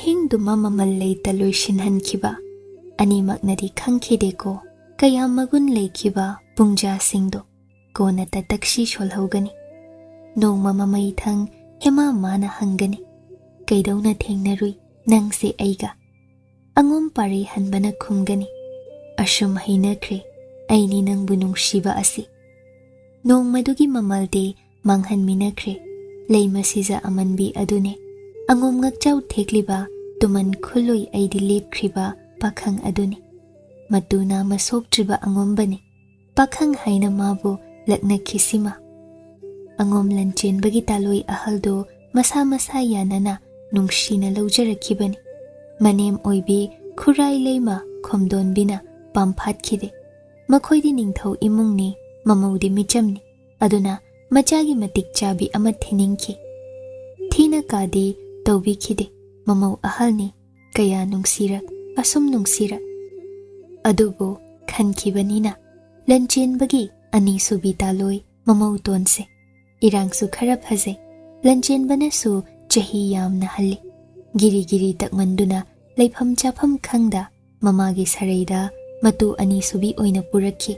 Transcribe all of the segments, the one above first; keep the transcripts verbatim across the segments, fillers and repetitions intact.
ꯍꯤꯡꯗꯨꯃ ꯃꯃꯜ ꯂꯩꯇ ꯂꯣꯏꯁꯤꯟꯍꯟꯈꯤꯕ, ꯑꯅꯤꯃꯛꯅꯗꯤ ꯈꯪꯈꯤꯗꯦꯀꯣ, ꯀꯌꯥ ꯃꯒꯨꯟ ꯂꯩꯈꯤꯕ ꯄꯨꯡꯖꯥꯁꯤꯡꯗꯣ ꯀꯣꯟꯅ ꯇꯇꯛꯁꯤ ꯁꯣꯜꯍꯧꯒꯅꯤ꯫ ꯅꯣꯡꯃ ꯃꯃꯩꯊꯪ ꯍꯦꯃꯥ ꯃꯥꯅ ꯍꯪꯒꯅꯤ, "ꯀꯩꯗꯧꯅ ꯊꯦꯡꯅꯔꯨꯏ ꯅꯪꯁꯦ ꯑꯩꯒ?" ꯑꯉꯣꯝ ꯄꯥꯔꯩ ꯍꯟꯕꯅ ꯈꯨꯝꯒꯅꯤ, "ꯑꯁꯨꯝ ꯍꯩꯅꯈ꯭ꯔꯦ ꯑꯩꯅꯤ ꯅꯪꯕꯨ ꯅꯨꯡꯁꯤꯕ ꯑꯁꯤ꯫ ꯅꯣꯡꯃꯗꯨꯒꯤ ꯃꯃꯜꯗꯤ ꯃꯥꯡꯍꯟꯃꯤꯟꯅꯈ꯭ꯔꯦ, ꯂꯩ ꯃꯁꯤꯖ ꯑꯃꯟꯕꯤ ꯑꯗꯨꯅꯦ꯫ ꯑꯉꯣꯝ ꯉꯛꯆꯥꯎ ꯊꯦꯛꯂꯤꯕ ꯇꯨꯃꯟ ꯈꯨꯜꯂꯣꯏ ꯑꯩꯗꯤ ꯂꯦꯞꯈ꯭ꯔꯤꯕ ꯄꯥꯈꯪ ꯑꯗꯨꯅꯤ꯫ ꯃꯇꯨ ꯅꯥꯝꯃ ꯁꯣꯛꯇ꯭ꯔꯤꯕ ꯑꯉꯣꯝꯕꯅꯤ꯫ ꯄꯥꯈꯪ ꯍꯥꯏꯅ ꯃꯥꯕꯨ ꯂꯛꯅꯈꯤꯁꯤꯃ꯫" ꯑꯉꯣꯝ ꯂꯟꯆꯦꯟꯕꯒꯤ ꯇꯥꯂꯣꯏ ꯑꯍꯜꯗꯨ ꯃꯁꯥ ꯃꯁꯥ ꯌꯥꯅꯅ ꯅꯨꯡꯁꯤꯅ ꯂꯧꯖꯔꯛꯈꯤꯕꯅꯤ꯫ ꯃꯅꯦꯝ ꯑꯣꯏꯕꯤ ꯈꯨꯔꯥꯏ ꯂꯩꯃ ꯈꯣꯝꯗꯣꯟꯕꯤꯅ ꯄꯥꯝꯐꯥꯠꯈꯤꯗꯦ꯫ ꯃꯈꯣꯏꯗꯤ ꯅꯤꯡꯊꯧ ꯏꯃꯨꯡꯅꯤ, ꯃꯃꯧꯗꯤ ꯃꯤꯆꯝꯅꯤ꯫ ꯑꯗꯨꯅ ꯃꯆꯥꯒꯤ ꯃꯇꯤꯛ ꯆꯥꯕꯤ ꯑꯃ ꯊꯤꯅꯤꯡꯈꯤ꯫ ꯊꯤꯅ ꯀꯥꯗꯤ ꯇꯧꯕꯤꯈꯤꯗꯦ꯫ ꯃꯃꯧ ꯑꯍꯜꯅꯤ, ꯀꯌꯥ ꯅꯨꯡꯁꯤꯔꯛ, ꯑꯁꯨꯝ ꯅꯨꯡꯁꯤꯔꯛ꯫ ꯑꯗꯨꯕꯨ ꯈꯟꯈꯤꯕꯅꯤꯅ ꯂꯟꯆꯦꯟꯕꯒꯤ ꯑꯅꯤꯁꯨꯕꯤ ꯇꯥꯂꯣꯏ ꯃꯃꯧ ꯇꯣꯟꯁꯦ꯫ ꯏꯔꯥꯡꯁꯨ ꯈꯔ ꯐꯖꯩ꯫ ꯂꯟꯆꯦꯟꯕꯅꯁꯨ ꯆꯍꯤ ꯌꯥꯝꯅ ꯍꯜꯂꯤ꯫ ꯒꯤꯔꯤ ꯒꯤꯔꯤ ꯇꯛꯃꯟꯗꯨꯅ ꯂꯩꯐꯝ ꯆꯥꯐꯝ ꯈꯪꯗ ꯃꯃꯥꯒꯤ ꯁꯔꯩꯗ ꯃꯇꯨ ꯑꯅꯤꯁꯨꯕꯤ ꯑꯣꯏꯅ ꯄꯨꯔꯛꯈꯤ꯫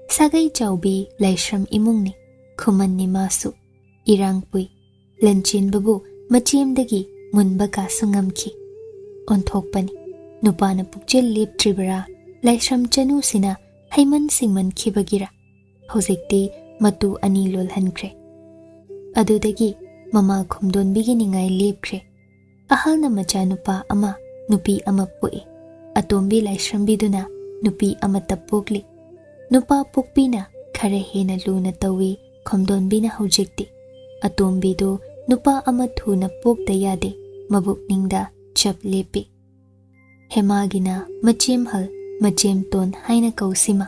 ꯁꯥꯒꯩ ꯆꯥꯎꯕꯤ ꯂꯥꯏꯁ꯭ꯔꯝ ꯏꯃꯨꯡꯅꯤ꯫ ꯈꯨꯃꯟꯅꯤ ꯃꯥꯁꯨ꯫ ꯏꯔꯥꯡ ꯄꯨꯏ꯫ ꯂꯟꯆꯦꯟꯕꯕꯨ ꯃꯆꯦꯝꯗꯒꯤ ꯃꯨꯟꯕ ꯀꯥꯁꯨ ꯉꯝꯈꯤ꯫ ꯑꯣꯟꯊꯣꯛꯄꯅꯤ꯫ ꯅꯨꯄꯥꯅ ꯄꯨꯛꯆꯦꯜ ꯂꯦꯞꯇ꯭ꯔꯤꯕꯔꯥ, ꯂꯥꯏꯁ꯭ꯔꯝ ꯆꯅꯨꯁꯤꯅ ꯍꯩꯃꯟ ꯁꯤꯡꯃꯟꯈꯤꯕꯒꯤꯔꯥ? ꯍꯧꯖꯤꯛꯇꯤ ꯃꯇꯨ ꯑꯅꯤ ꯂꯣꯜꯍꯟꯈ꯭ꯔꯦ꯫ ꯑꯗꯨꯗꯒꯤ ꯃꯃꯥ ꯈꯣꯝꯗꯣꯟꯕꯤꯒꯤ ꯅꯤꯡꯉꯥꯏ ꯂꯦꯞꯈ꯭ꯔꯦ꯫ ꯑꯍꯜꯅ ꯃꯆꯥꯅꯨꯄꯥ ꯑꯃ, ꯅꯨꯄꯤ ꯑꯃ ꯄꯣꯛꯏ꯫ ꯑꯇꯣꯝꯕꯤ ꯂꯥꯏꯁ꯭ꯔꯝꯕꯤꯗꯨꯅ ꯅꯨꯄꯤ ꯑꯃꯠꯇ ꯄꯣꯛꯂꯤ꯫ ꯅꯨꯄꯥ ꯄꯣꯛꯄꯤꯅ ꯈꯔ ꯍꯦꯟꯅ ꯂꯨꯅ ꯇꯧꯏ ꯈꯣꯝꯗꯣꯟꯕꯤꯅ ꯍꯧꯖꯤꯛꯇꯤ꯫ ꯑꯇꯣꯝꯕꯤꯗꯨ ꯅꯨꯄꯥ ꯑꯃ ꯊꯨꯅ ꯄꯣꯛꯇ ꯌꯥꯗꯦ, ꯃꯕꯨꯛꯅꯤꯡꯗ ꯆꯞ ꯂꯦꯞꯄꯤ꯫ ꯍꯦꯃꯥꯒꯤꯅ ꯃꯆꯦꯝꯍꯜ, ꯃꯆꯦꯝꯇꯣꯟ ꯍꯥꯏꯅ ꯀꯧꯁꯤꯃ꯫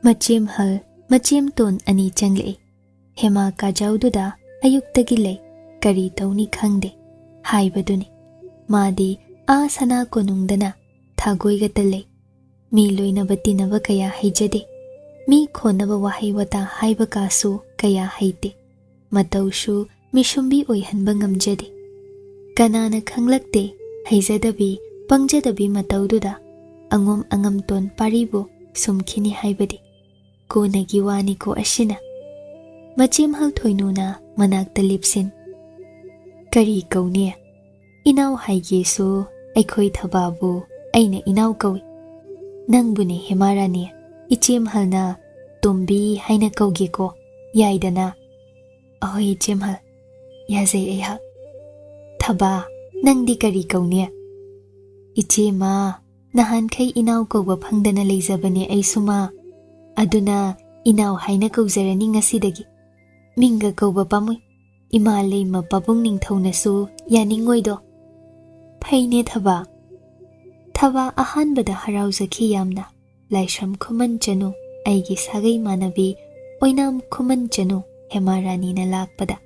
ꯃꯆꯦꯝꯍꯜ, ꯃꯆꯦꯝꯇꯣꯟ ꯑꯅꯤ ꯆꯪꯂꯛꯏ꯫ ꯍꯦꯃꯥ ꯀꯥꯖꯥꯎꯗꯨꯗ ꯑꯌꯨꯛꯇꯒꯤ ꯂꯩ, ꯀꯔꯤ ꯇꯧꯅꯤ ꯈꯪꯗꯦ ꯍꯥꯏꯕꯗꯨꯅꯤ꯫ ꯃꯥꯗꯤ ꯑꯥ ꯁꯅꯥ ꯀꯣꯅꯨꯡꯗꯅ ꯊꯥꯒꯣꯏꯒꯇ ꯂꯩ꯫ ꯃꯤ ꯂꯣꯏꯅꯕ ꯇꯤꯟꯅꯕ ꯀꯌꯥ ꯍꯩꯖꯗꯦ꯫ ꯃꯤ ꯈꯣꯟꯅꯕ ꯋꯥꯍꯩ ꯋꯥꯇꯥ ꯍꯥꯏꯕ ꯀꯥꯁꯨ ꯀꯌꯥ ꯍꯩꯇꯦ꯫ ꯃꯇꯧꯁꯨ ꯃꯤꯁꯨꯝꯕꯤ ꯑꯣꯏꯍꯟꯕ ꯉꯝꯖꯗꯦ꯫ ꯀꯅꯥꯅ ꯈꯪꯂꯛꯇꯦ, ꯍꯩꯖꯗꯕꯤ, ꯄꯪꯖꯗꯕꯤ ꯃꯇꯧꯗꯨꯗ ꯑꯉꯣꯝ ꯑꯉꯝꯇꯣꯟ ꯄꯥꯔꯤꯕꯨ ꯁꯨꯝꯈꯤꯅꯤ ꯍꯥꯏꯕꯗꯤ꯫ ꯀꯣꯟꯅꯒꯤ ꯋꯥꯅꯤꯀꯣ ꯑꯁꯤꯅ꯫ ꯃꯆꯦꯝꯍꯜ ꯊꯣꯏꯅꯨꯅ ꯃꯅꯥꯛꯇ ꯂꯦꯞꯁꯤꯟ꯫ "ꯀꯔꯤ ꯀꯧꯅꯤ? ꯏꯅꯥꯎ ꯍꯥꯏꯒꯦꯁꯨ ꯑꯩꯈꯣꯏ ꯊꯕꯥꯕꯨ ꯑꯩꯅ ꯏꯅꯥꯎ ꯀꯧꯏ꯫ ꯅꯪꯕꯨꯅꯦ ꯍꯦꯃꯥꯔꯥꯅꯤ, ꯏꯆꯦꯝꯍꯜꯅ ꯇꯣꯝꯕꯤ ꯍꯥꯏꯅ ꯀꯧꯒꯦꯀꯣ, ꯌꯥꯏꯗꯅ?" "ꯑꯍꯣꯏ ꯏꯆꯦꯝꯍꯜ, ꯌꯥꯖꯩ ꯑꯩꯍꯥꯛ꯫" "ꯊꯕꯥ, ꯅꯪꯗꯤ ꯀꯔꯤ ꯀꯧꯅꯤ?" "ꯏꯆꯦꯃ, ꯅꯍꯥꯟꯈꯩ ꯏꯅꯥꯎ ꯀꯧꯕ ꯐꯪꯗꯅ ꯂꯩꯖꯕꯅꯦ ꯑꯩꯁꯨꯃ꯫ ꯑꯗꯨꯅ ꯏꯅꯥꯎ ꯍꯥꯏꯅ ꯀꯧꯖꯔꯅꯤ ꯉꯁꯤꯗꯒꯤ꯫ ꯃꯤꯡꯒ ꯀꯧꯕ ꯄꯥꯝꯃꯨꯏ꯫ ꯏꯃꯥ ꯂꯩꯃ ꯄꯥꯕꯨꯡ ꯅꯤꯡꯊꯧꯅꯁꯨ ꯌꯥꯅꯤꯡꯉꯣꯏꯗꯣ꯫" "ꯐꯩꯅꯦ ꯊꯕꯥ꯫" ꯊꯕꯥ ꯑꯍꯥꯟꯕꯗ ꯍꯔꯥꯎꯖꯈꯤ ꯌꯥꯝꯅ꯫ ꯂꯥꯏꯁ꯭ꯔꯝ ꯈꯨꯃꯟ ꯆꯅꯨ, ꯑꯩꯒꯤ ꯁꯥꯒꯩ ꯃꯥꯟꯅꯕꯤ ꯑꯣꯏꯅꯥꯝ ꯈꯨꯃꯟ ꯆꯅꯨ ꯍꯦꯃꯥꯔꯥꯅꯤꯅ ꯂꯥꯛꯄꯗ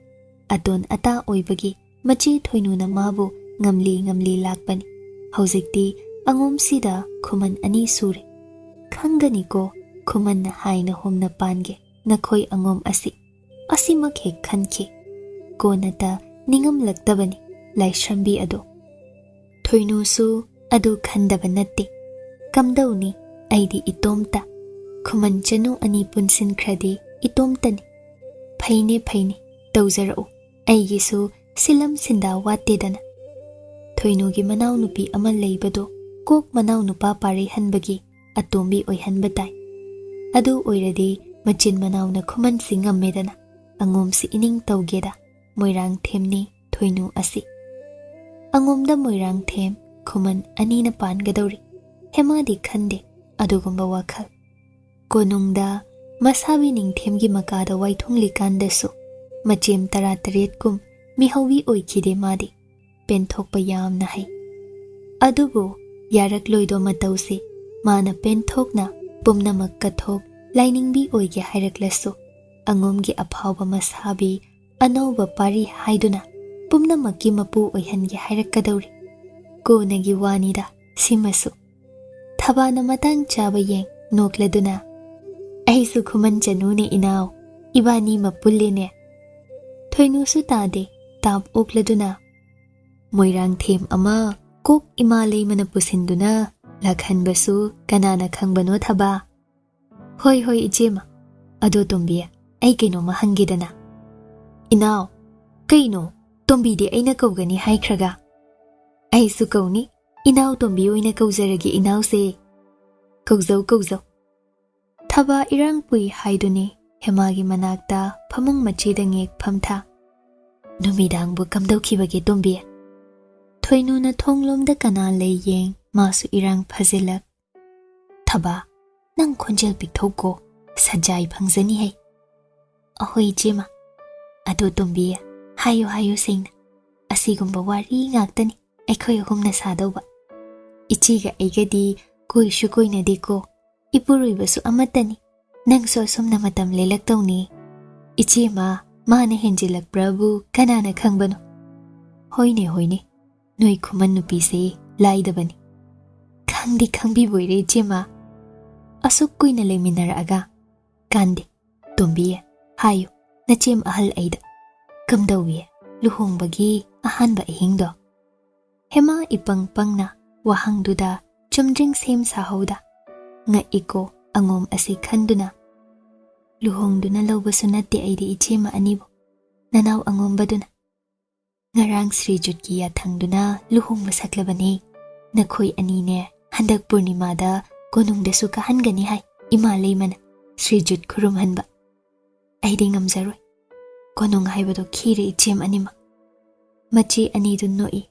ꯑꯇꯣꯟ ꯑꯇꯥ ꯑꯣꯏꯕꯒꯤ ꯃꯆꯦ ꯊꯣꯏꯅꯨꯅ ꯃꯥꯕꯨ ꯉꯝꯂꯤ ꯉꯝꯂꯤ ꯂꯥꯛꯄꯅꯤ꯫ ꯍꯧꯖꯤꯛꯇꯤ ꯑꯉꯣꯝꯁꯤꯗ ꯈꯨꯃꯟ ꯑꯅꯤ ꯁꯨꯔꯦ꯫ ꯈꯪꯒꯅꯤꯀꯣ, ꯈꯨꯃꯟꯅ ꯍꯥꯏꯅ ꯍꯣꯝꯅ ꯄꯥꯟꯒꯦ ꯅꯈꯣꯏ ꯑꯉꯣꯝ ꯑꯁꯤ꯫ ꯑꯁꯤꯃꯛ ꯍꯦꯛ ꯈꯟꯈꯤ꯫ ꯀꯣꯟꯅꯇ ꯅꯤꯡꯉꯝꯂꯛꯇꯕꯅꯤ ꯂꯥꯏꯁ꯭ꯔꯝꯕꯤ ꯑꯗꯣ꯫ ꯊꯣꯏꯅꯨꯁꯨ ꯑꯗꯨ ꯈꯟꯗꯕ ꯅꯠꯇꯦ꯫ "ꯀꯝꯗꯧꯅꯤ, ꯑꯩꯗꯤ ꯏꯇꯣꯝꯇ꯫ ꯈꯨꯃꯟ ꯆꯅꯨ ꯑꯅꯤ ꯄꯨꯟꯁꯤꯟꯈ꯭ꯔꯗꯤ ꯏꯇꯣꯝꯇꯅꯤ꯫ ꯐꯩꯅꯦ, ꯐꯩꯅꯦ, ꯇꯧꯖꯔꯛꯎ꯫ ꯑꯩꯒꯤꯁꯨ ꯁꯤꯜꯂꯝ ꯁꯤꯟꯗꯥ ꯋꯥꯠꯇꯦꯗꯅ꯫" ꯊꯣꯏꯅꯨꯒꯤ ꯃꯅꯥꯎꯅꯨꯄꯤ ꯑꯃ ꯂꯩꯕꯗꯣ ꯀꯣꯛ ꯃꯅꯥꯎꯅꯨꯄꯥ ꯄꯥꯔꯩꯍꯟꯕꯒꯤ ꯑꯇꯣꯝꯕꯤ ꯑꯣꯏꯍꯟꯕ ꯇꯥꯏ꯫ ꯑꯗꯨ ꯑꯣꯏꯔꯗꯤ ꯃꯆꯤꯟ ꯃꯅꯥꯎꯅ ꯈꯨꯃꯟꯁꯤ ꯉꯝꯃꯦꯗꯅ꯫ ꯑꯉꯣꯝꯁꯤ ꯏꯅꯤꯡ ꯇꯧꯒꯦꯗ꯫ ꯃꯣꯏꯔꯥꯡꯊꯦꯝꯅꯤ ꯊꯣꯏꯅꯨ ꯑꯁꯤ꯫ ꯑꯉꯣꯝꯗ ꯃꯣꯏꯔꯥꯡꯊꯦꯝ ꯈꯨꯃꯟ ꯑꯅꯤꯅ ꯄꯥꯟꯒꯗꯧꯔꯤ꯫ ꯍꯦꯃꯥꯗꯤ ꯈꯟꯗꯦ ꯑꯗꯨꯒꯨꯝꯕ ꯋꯥꯈꯜ꯫ ꯀꯣꯅꯨꯡꯗ ꯃꯁꯥꯕꯤ ꯅꯤꯡꯊꯦꯝꯒꯤ ꯃꯀꯥꯗ ꯋꯥꯏꯊꯨꯡꯂꯤꯀꯥꯟꯗꯁꯨ ꯃꯆꯦꯝ ꯇꯔꯥꯇꯔꯦꯠ ꯀꯨꯝ ꯃꯤꯍꯧꯕꯤ ꯑꯣꯏꯈꯤꯗꯦ ꯃꯥꯗꯤ꯫ ꯄꯦꯟꯊꯣꯛꯄ ꯌꯥꯝꯅ ꯍꯩ꯫ ꯑꯗꯨꯕꯨ ꯌꯥꯔꯛꯂꯣꯏꯗꯣ ꯃꯇꯧꯁꯤ꯫ ꯃꯥꯅ ꯄꯦꯟꯊꯣꯛꯅ ꯄꯨꯝꯅꯃꯛ ꯀꯠꯊꯣꯛ ꯂꯥꯏꯅꯤꯡꯕꯤ ꯑꯣꯏꯒꯦ ꯍꯥꯏꯔꯛꯂꯁꯨ, ꯑꯉꯣꯝꯒꯤ ꯑꯐꯥꯎꯕ ꯃꯁꯥꯕꯤ ꯑꯅꯧꯕ ꯄꯥꯔꯤ ꯍꯥꯏꯗꯨꯅ ꯄꯨꯝꯅꯃꯛꯀꯤ ꯃꯄꯨ ꯑꯣꯏꯍꯟꯒꯦ ꯍꯥꯏꯔꯛꯀꯗꯧꯔꯤ꯫ ꯀꯣꯟꯅꯒꯤ ꯋꯥꯅꯤꯗ ꯁꯤꯃꯁꯨ꯫ ꯊꯕꯥꯅ ꯃꯇꯥꯡ ꯆꯥꯕ ꯌꯦꯡ ꯅꯣꯛꯂꯗꯨꯅ, "ꯑꯩꯁꯨ ꯈꯨꯃꯟ ꯆꯅꯨꯅꯦ ꯏꯅꯥꯎ, ꯏꯕꯥꯅꯤ ꯃꯄꯨꯜꯂꯤꯅꯦ꯫" ꯊꯣꯏꯅꯨꯁꯨ ꯇꯥꯗꯦ, ꯇꯥꯞ ꯑꯣꯛꯂꯗꯨꯅ, ꯃꯣꯏꯔꯥꯡꯊꯦꯝ ꯑꯃ ꯀꯣꯛ ꯏꯃꯥ ꯂꯩꯃꯅ ꯄꯨꯁꯤꯟꯗꯨꯅ ꯂꯥꯛꯍꯟꯕꯁꯨ ꯀꯅꯥꯅ ꯈꯪꯕꯅꯣ ꯊꯕꯥ? ꯍꯣꯏ, ꯍꯣꯏ, ꯏꯆꯦꯃ꯫ ꯑꯗꯣ ꯇꯣꯝꯕꯤ, ꯑꯩ ꯀꯩꯅꯣꯝꯃ ꯍꯪꯒꯦꯗꯅ꯫ ꯏꯅꯥꯎ, ꯀꯩꯅꯣ? ꯇꯣꯝꯕꯤꯗꯤ ꯑꯩꯅ ꯀꯧꯒꯅꯤ ꯍꯥꯏꯈ꯭ꯔꯒ? ꯑꯩꯁꯨ ꯀꯧꯅꯤ꯫ ꯏꯅꯥꯎ ꯇꯣꯝꯕꯤ ꯑꯣꯏꯅ ꯀꯧꯖꯔꯒꯦ, ꯏꯅꯥꯎꯁꯦ꯫ ꯀꯧꯖꯧ, ꯀꯧꯖꯧ꯫ ꯊꯕꯥ ꯏꯔꯥꯡ ꯄꯨꯏ ꯍꯥꯏꯗꯨꯅꯤ ꯍꯦꯃꯥꯒꯤ ꯃꯅꯥꯛꯇ ꯐꯃꯨꯡ ꯃꯆꯤꯗ ꯉꯦꯛ ꯐꯝꯊ꯫ ꯅꯨꯃꯤꯗꯥꯡꯕꯨ ꯀꯝꯗꯧꯈꯤꯕꯒꯦ ꯇꯣꯝꯕꯤ? ꯊꯣꯏꯅꯨꯅ ꯊꯣꯡꯂꯣꯝꯗ ꯀꯅꯥ ꯂꯩ ꯌꯦꯡ, ꯃꯥꯁꯨ ꯏꯔꯥꯡ ꯐꯖꯤꯜꯂꯛ꯫ ꯊꯕꯥ, ꯅꯪ ꯈꯣꯟꯖꯦꯜ ꯄꯤꯛꯊꯧꯀꯣ, ꯁꯖꯥꯏ ꯐꯪꯖꯅꯤ ꯍꯩ꯫ ꯑꯍꯣꯏ ꯏꯆꯦꯃ꯫ ꯑꯗꯣ ꯇꯣꯝꯕꯤ, ꯍꯥꯏꯌꯨ ꯍꯥꯏꯌꯨ ꯁꯦꯡꯅ꯫ ꯑꯁꯤꯒꯨꯝꯕ ꯋꯥꯔꯤ ꯉꯥꯛꯇꯅꯤ ꯑꯩꯈꯣꯏ ꯑꯍꯨꯝꯅ ꯁꯥꯗꯧꯕ꯫ ꯏꯆꯦꯒ ꯑꯩꯒꯗꯤ ꯀꯣꯏꯁꯨ ꯀꯣꯏꯅꯗꯦꯀꯣ꯫ ꯏꯄꯨꯔꯣꯏꯕꯁꯨ ꯑꯃꯠꯇꯅꯤ꯫ ꯅꯪꯁꯨ ꯑꯁꯨꯝꯅ ꯃꯇꯝ ꯂꯦꯜꯂꯛꯇꯧꯅꯤ꯫ ꯏꯆꯦꯃ, ꯃꯥꯅ ꯍꯦꯟꯖꯤꯜꯂꯛꯄ꯭ꯔꯕꯨ ꯀꯅꯥꯅ ꯈꯪꯕꯅꯣ? ꯍꯣꯏꯅꯦ, ꯍꯣꯏꯅꯦ꯫ ꯅꯣꯏ ꯈꯨꯃꯟ ꯅꯨꯄꯤꯁꯦ ꯂꯥꯏꯗꯕꯅꯤ꯫ ꯈꯪꯗꯤ ꯈꯪꯕꯤꯕꯣꯏꯔꯦ ꯏꯆꯦꯃ꯫ ꯑꯁꯨꯛ ꯀꯨꯏꯅ ꯂꯩꯃꯤꯟꯅꯔꯛꯑꯒ꯫ ꯀꯥꯟꯗꯦ꯫ ꯇꯣꯝꯕꯤ, ꯍꯥꯏꯌꯨ, ꯅꯆꯦꯝ ꯑꯍꯜ ꯑꯩꯗ꯫ ꯀꯝꯗꯧꯏ ꯂꯨꯍꯣꯡꯕꯒꯤ ꯑꯍꯥꯟꯕ ꯑꯍꯤꯡꯗꯣ? ꯍꯦꯃꯥ ꯏꯄꯪ ꯄꯪꯅ ꯋꯥꯍꯪꯗꯨꯗ ꯆꯨꯝꯗ꯭ꯔꯤꯡ ꯁꯦꯝ ꯁꯥꯍꯧꯗ꯫ ꯉꯛꯏꯀꯣ ꯑꯉꯣꯝ ꯑꯁꯤ ꯈꯟꯗꯨꯅ꯫ ꯂꯨꯍꯣꯡꯗꯨꯅ ꯂꯧꯕꯁꯨ ꯅꯠꯇꯦ ꯑꯩꯗꯤ ꯏꯆꯦꯃ ꯑꯅꯤꯕꯨ, ꯅꯅꯥꯎ ꯑꯉꯣꯝꯕꯗꯨꯅ꯫ ꯉꯔꯥꯡ ꯁ꯭ꯔꯤꯖꯨꯠꯀꯤ ꯌꯥꯊꯪꯗꯨꯅ ꯂꯨꯍꯣꯡꯕ ꯁꯛꯂꯕꯅꯦ꯫ ꯅꯈꯣꯏ ꯑꯅꯤꯅꯦ ꯍꯟꯗꯛ ꯄꯨꯔꯅꯤꯃꯥꯗ ꯀꯣꯅꯨꯡꯗꯁꯨ ꯀꯥꯍꯟꯒꯅꯤ ꯍꯥꯏ ꯏꯃꯥ ꯂꯩꯃꯅ꯫ ꯁ꯭ꯔꯤꯖꯨꯠ ꯈꯨꯔꯨꯝꯍꯟꯕ꯫ ꯑꯩꯗꯤ ꯉꯝꯖꯔꯣꯏ꯫ ꯀꯣꯅꯨꯡ ꯍꯥꯏꯕꯗꯣ ꯈꯤꯔꯦ ꯏꯆꯦꯝ ꯑꯅꯤꯃꯛ꯫ ꯃꯆꯦ ꯑꯅꯤꯗꯨ ꯅꯣꯛꯏ꯫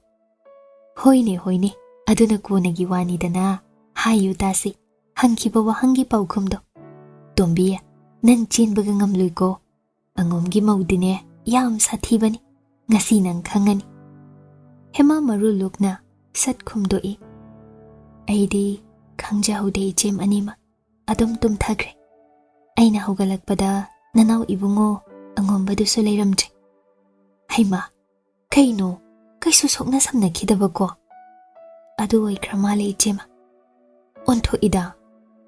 ꯍꯣꯏꯅꯦ, ꯍꯣꯏꯅꯦ, ꯑꯗꯨꯅ ꯀꯣꯟꯅꯒꯤ ꯋꯥꯅꯤꯗꯅ꯫ ꯍꯥꯏꯌꯨ ꯇꯥꯁꯤ, ꯍꯪꯈꯤꯕ ꯋꯥꯍꯪꯒꯤ ꯄꯥꯎꯈꯨꯝꯗꯣ꯫ ꯇꯣꯝꯕꯤ, ꯅꯪ ꯆꯦꯟꯕꯒ ꯉꯝꯂꯣꯏꯀꯣ꯫ ꯑꯉꯣꯝꯒꯤ ꯃꯧꯗꯤꯅꯦ ꯌꯥꯝ ꯁꯥꯊꯤꯕꯅꯤ꯫ ꯉꯁꯤ ꯅꯪ ꯈꯪꯉꯅꯤ꯫ ꯍꯦꯃꯥ ꯃꯔꯨ ꯂꯨꯛꯅ ꯁꯠ ꯈꯨꯝꯗꯣꯛꯏ꯫ ꯑꯩꯗꯤ ꯈꯪꯖꯍꯧꯗꯦ ꯏꯆꯦꯝ ꯑꯅꯤꯃꯛ꯫ ꯑꯗꯨꯝ ꯇꯨꯝꯊꯈ꯭ꯔꯦ꯫ ꯑꯩꯅ ꯍꯧꯒꯠꯂꯛꯄꯗ ꯅꯅꯥꯎ ꯏꯕꯨꯡꯉꯣ ꯑꯉꯣꯝꯕꯗꯨꯁꯨ ꯂꯩꯔꯝꯗ꯭ꯔꯦ꯫ ꯍꯩꯃꯥ, ꯀꯩꯅꯣ, ꯀꯩꯁꯨ ꯁꯣꯛꯅ ꯁꯝꯅꯈꯤꯗꯕꯀꯣ? ꯑꯗꯨ ꯑꯣꯏꯈ꯭ꯔ ꯃꯥꯜꯂꯦ ꯏꯆꯦꯃ꯫ ꯑꯣꯟꯊꯣꯛꯏꯗ꯫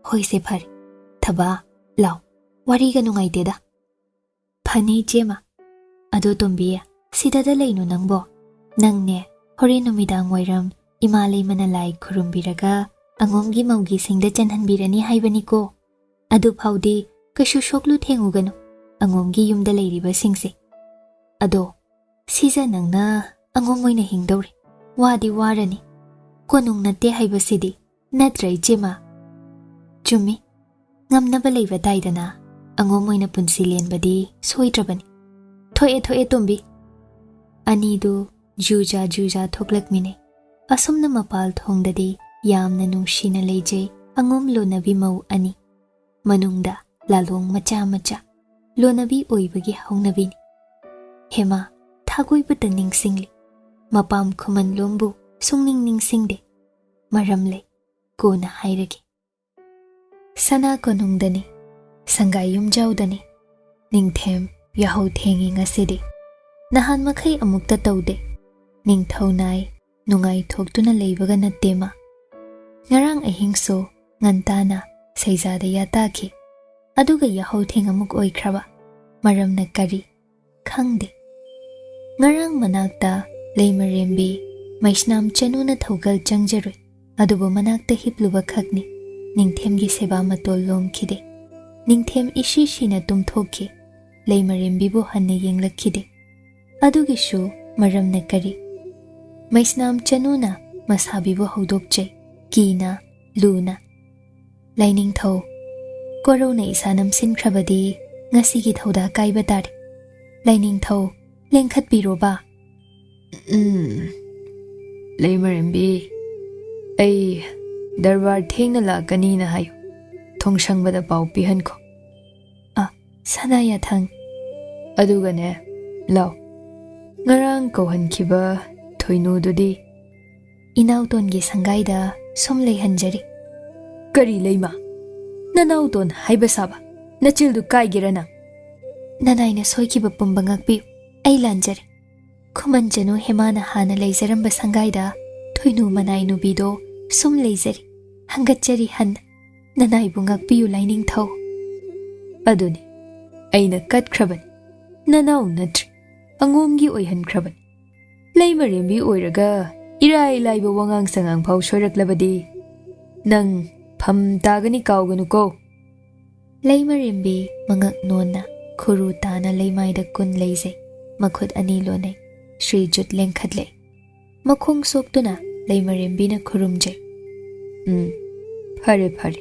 ꯍꯣꯏꯁꯦ ꯐꯔꯦ꯫ ꯊꯕꯥ, ꯂꯥꯎ, ꯋꯥꯔꯤꯒ ꯅꯨꯡꯉꯥꯏꯇꯦꯗ꯫ ꯐꯅꯤ ꯏꯆꯦꯃ꯫ ꯑꯗꯣ ꯇꯣꯝꯕꯤ, ꯁꯤꯗꯗ ꯂꯩꯅꯨ ꯅꯪꯕꯣ꯫ ꯅꯪꯅꯦ, ꯍꯣꯔꯦꯟ ꯅꯨꯃꯤꯗꯥꯡ ꯋꯥꯏꯔꯝ ꯏꯃꯥ ꯂꯩꯃꯅ ꯂꯥꯏ ꯈꯨꯔꯨꯝꯕꯤꯔꯒ ꯑꯉꯣꯝꯒꯤ ꯃꯧꯒꯤ ꯁꯤꯡꯗ ꯆꯦꯟꯍꯟꯕꯤꯔꯅꯤ ꯍꯥꯏꯕꯅꯤꯀꯣ꯫ ꯑꯗꯨ ꯐꯥꯎꯗꯤ ꯀꯩꯁꯨ ꯁꯣꯛꯂꯨ ꯊꯦꯡꯉꯨꯒꯅꯨ, ꯑꯉꯣꯝꯒꯤ ꯌꯨꯝꯗ ꯂꯩꯔꯤꯕꯁꯤꯡꯁꯦ꯫ ꯑꯗꯣ ꯁꯤꯖ ꯅꯪꯅ ꯑꯉꯣꯝ ꯑꯣꯏꯅ ꯍꯤꯡꯗꯧꯔꯦ꯫ ꯋꯥꯗꯤ ꯋꯥꯔꯅꯤ꯫ ꯀꯣꯅꯨꯡ ꯅꯠꯇꯦ ꯍꯥꯏꯕꯁꯤꯗꯤ ꯅꯠꯇ꯭ꯔ ꯏꯆꯦꯃ? ꯆꯨꯝꯃꯤ꯫ ꯉꯝꯅꯕ ꯂꯩꯕ ꯇꯥꯏꯗꯅ꯫ ꯑꯉꯣꯝ ꯑꯣꯏꯅ ꯄꯨꯟꯁꯤ ꯂꯦꯟꯕꯗꯤ ꯁꯣꯏꯗ꯭ꯔꯕꯅꯤ꯫ ꯊꯣꯛꯑꯦ, ꯊꯣꯛꯑꯦ, ꯇꯣꯝꯕꯤ꯫ ꯑꯅꯤꯗꯨ ꯖꯨꯖꯥ ꯖꯨꯖꯥ ꯊꯣꯛꯂꯛꯃꯤꯅꯩ꯫ ꯑꯁꯨꯝꯅ ꯃꯄꯥꯜ ꯊꯣꯡꯗꯗꯤ ꯌꯥꯝꯅ ꯅꯨꯡꯁꯤꯅ ꯂꯩꯖꯩ ꯑꯉꯣꯝ ꯂꯣꯟꯅꯕꯤ ꯃꯧ ꯑꯅꯤ꯫ ꯃꯅꯨꯡꯗ ꯂꯥꯂꯣꯡ ꯃꯆꯥ ꯃꯆꯥ꯫ ꯂꯣꯟꯅꯕꯤ ꯑꯣꯏꯕꯒꯤ ꯍꯧꯅꯕꯤꯅꯤ꯫ ꯍꯦꯃꯥ ꯊꯥꯒꯣꯏꯕꯇ ꯅꯤꯡꯁꯤꯡꯂꯤ꯫ ꯃꯄꯥꯝ ꯈꯨꯃꯟꯂꯣꯝꯕꯨ ꯁꯨꯡꯅꯤꯡ ꯅꯤꯡꯁꯤꯡꯗꯦ꯫ ꯃꯔꯝ ꯂꯩ꯫ ꯀꯣꯟꯅ ꯍꯥꯏꯔꯒꯦ꯫ ꯁꯅꯥ ꯀꯣꯅꯨꯡꯗꯅꯤ, ꯁꯪꯒꯥꯏ ꯌꯨꯝꯖꯥꯎꯗꯅꯤ꯫ ꯅꯤꯡꯊꯦꯝ ꯌꯥꯍꯧ ꯊꯦꯡꯉꯤ ꯉꯁꯤꯗꯤ꯫ ꯅꯍꯥꯟ ꯃꯈꯩ ꯑꯃꯨꯛꯇ ꯇꯧꯗꯦ꯫ ꯅꯤꯡꯊꯧ ꯅꯥꯏ, ꯅꯨꯡꯉꯥꯏꯊꯣꯛꯇꯨꯅ ꯂꯩꯕꯒ ꯅꯠꯇꯦ ꯃꯥ꯫ ꯉꯔꯥꯡ ꯑꯍꯤꯡꯁꯨ ꯉꯟꯇꯥꯅ ꯁꯩꯖꯥꯗ ꯌꯥꯇꯥꯈꯤ꯫ ꯑꯗꯨꯒ ꯌꯥꯍꯧ ꯊꯦꯡ ꯑꯃꯨꯛ ꯑꯣꯏꯈ꯭ꯔꯕ꯫ ꯃꯔꯝꯅ ꯀꯔꯤ? ꯈꯪꯗꯦ꯫ ꯉꯔꯥꯡ ꯃꯅꯥꯛꯇ ꯂꯩꯃꯔꯦꯝꯕꯤ ꯃꯩꯁꯅꯥꯝ ꯆꯅꯨꯅ ꯊꯧꯒꯜ ꯆꯪꯖꯔꯨꯏ꯫ ꯑꯗꯨꯕꯨ ꯃꯅꯥꯛꯇ ꯍꯤꯞꯂꯨꯕ ꯈꯛꯅꯤ꯫ ꯅꯤꯡꯊꯦꯝꯒꯤ ꯁꯦꯕꯥ ꯃꯇꯣꯜ ꯂꯣꯝꯈꯤꯗꯦ꯫ ꯅꯤꯡꯊꯦꯝ ꯏꯁꯤ ꯁꯤꯅ ꯇꯨꯝꯊꯣꯛꯈꯤ꯫ ꯂꯩꯃꯔꯦꯝꯕꯤꯕꯨ ꯍꯟꯅ ꯌꯦꯡꯂꯛꯈꯤꯗꯦ꯫ ꯑꯗꯨꯒꯤꯁꯨ ꯃꯔꯝꯅ ꯀꯔꯤ? ꯃꯩꯁꯅꯥꯝ ꯆꯅꯨꯅ ꯃꯁꯥꯕꯤꯕꯨ ꯍꯧꯗꯣꯛꯆꯩ, ꯀꯤꯅ, ꯂꯨꯅ꯫ "ꯂꯥꯏꯅꯤꯡꯊꯧ, ꯀꯣꯔꯧꯅ ꯏꯁꯥ ꯅꯝꯁꯤꯟꯈ꯭ꯔꯕꯗꯤ ꯉꯁꯤꯒꯤ ꯊꯧꯗꯥ ꯀꯥꯏꯕ ꯇꯥꯔꯦ꯫ ꯂꯥꯏꯅꯤꯡꯊꯧ, ꯂꯦꯡꯈꯠꯄꯤꯔꯣꯕ꯫" "ꯎꯝ, ꯂꯩꯃꯔꯦꯝꯕꯤ, ꯑꯩ ꯗꯔꯕꯥꯔ ꯊꯦꯡꯅ ꯂꯥꯛꯀꯅꯤꯅ ꯍꯥꯏꯌꯨ꯫ ꯊꯣꯡꯁꯪꯕꯗ ꯄꯥꯎ ꯄꯤꯍꯟꯈꯣ꯫" "ꯑ, ꯁꯅꯥ ꯌꯥꯊꯪ꯫" "ꯑꯗꯨꯒꯅꯦ, ꯂꯥꯎ, ꯉꯔꯥꯡ ꯀꯧꯍꯟꯈꯤꯕ ꯊꯣꯏꯅꯨꯗꯨꯗꯤ?" "ꯏꯅꯥꯎꯇꯣꯟꯒꯤ ꯁꯪꯒꯥꯏꯗ ꯁꯨꯝ ꯂꯩꯍꯟꯖꯔꯤ꯫" "ꯀꯔꯤ ꯂꯩꯃ? ꯅꯅꯥꯎꯇꯣꯟ ꯍꯥꯏꯕ ꯁꯥꯕ? ꯅꯆꯤꯜꯗꯨ ꯀꯥꯏꯒꯦꯔ ꯅꯪ?" "ꯅꯅꯥꯏꯅ ꯁꯣꯏꯈꯤꯕ ꯄꯨꯝꯕ ꯉꯥꯛꯄꯤꯌꯨ꯫ ꯑꯩ ꯂꯥꯟꯖꯔꯦ꯫ ꯈꯨꯃꯟ ꯆꯅꯨ ꯍꯦꯃꯥꯅ ꯍꯥꯟꯅ ꯂꯩꯖꯔꯝꯕ ꯁꯪꯒꯥꯏꯗ ꯊꯣꯏꯅꯨ ꯃꯅꯥꯏ ꯅꯨꯕꯤꯗꯣ ꯁꯨꯝ ꯂꯩꯖꯔꯤ꯫ ꯍꯪꯒꯠꯆꯔꯤ ꯍꯟꯅ꯫ ꯅꯅꯥꯏꯕꯨ ꯉꯥꯛꯄꯤꯌꯨ ꯂꯥꯏꯅꯤꯡꯊꯧ꯫" "ꯑꯗꯨꯅꯤ, ꯑꯩꯅ ꯀꯠꯈ꯭ꯔꯕꯅꯤ꯫ ꯅꯅꯥꯎ ꯅꯠꯇ꯭ꯔꯦ, ꯑꯉꯣꯝꯒꯤ ꯑꯣꯏꯍꯟꯈ꯭ꯔꯕꯅꯤ꯫ ꯂꯩꯃꯔꯦꯝꯕꯤ ꯑꯣꯏꯔꯒ ꯏꯔꯥꯏ ꯂꯥꯏꯕ ꯋꯥꯉꯥꯡ ꯁꯉꯥꯡ ꯐꯥꯎ ꯁꯣꯏꯔꯛꯂꯕꯗꯤ ꯅꯪ ꯐꯝ ꯇꯥꯒꯅꯤ, ꯀꯥꯎꯒꯅꯨꯀꯣ꯫ ꯂꯩꯃꯔꯦꯝꯕꯤ ꯃꯉꯛ ꯅꯣꯟꯅ ꯈꯨꯔꯨ ꯇꯥꯅ ꯂꯩꯃꯥꯏꯗ ꯀꯨꯟ ꯂꯩꯖꯩ꯫ ꯃꯈꯨꯠ ꯑꯅꯤ ꯂꯣꯟꯅꯩ꯫ ꯁ꯭ꯔꯤꯖꯨꯠ ꯂꯦꯡꯈꯠꯂꯦ꯫ ꯃꯈꯣꯡ ꯁꯣꯛꯇꯨꯅ ꯂꯩꯃꯔꯦꯝꯕꯤꯅ ꯈꯨꯔꯨꯝꯖꯩ꯫ "ꯎꯝ, ꯐꯔꯦ, ꯐꯔꯦ꯫"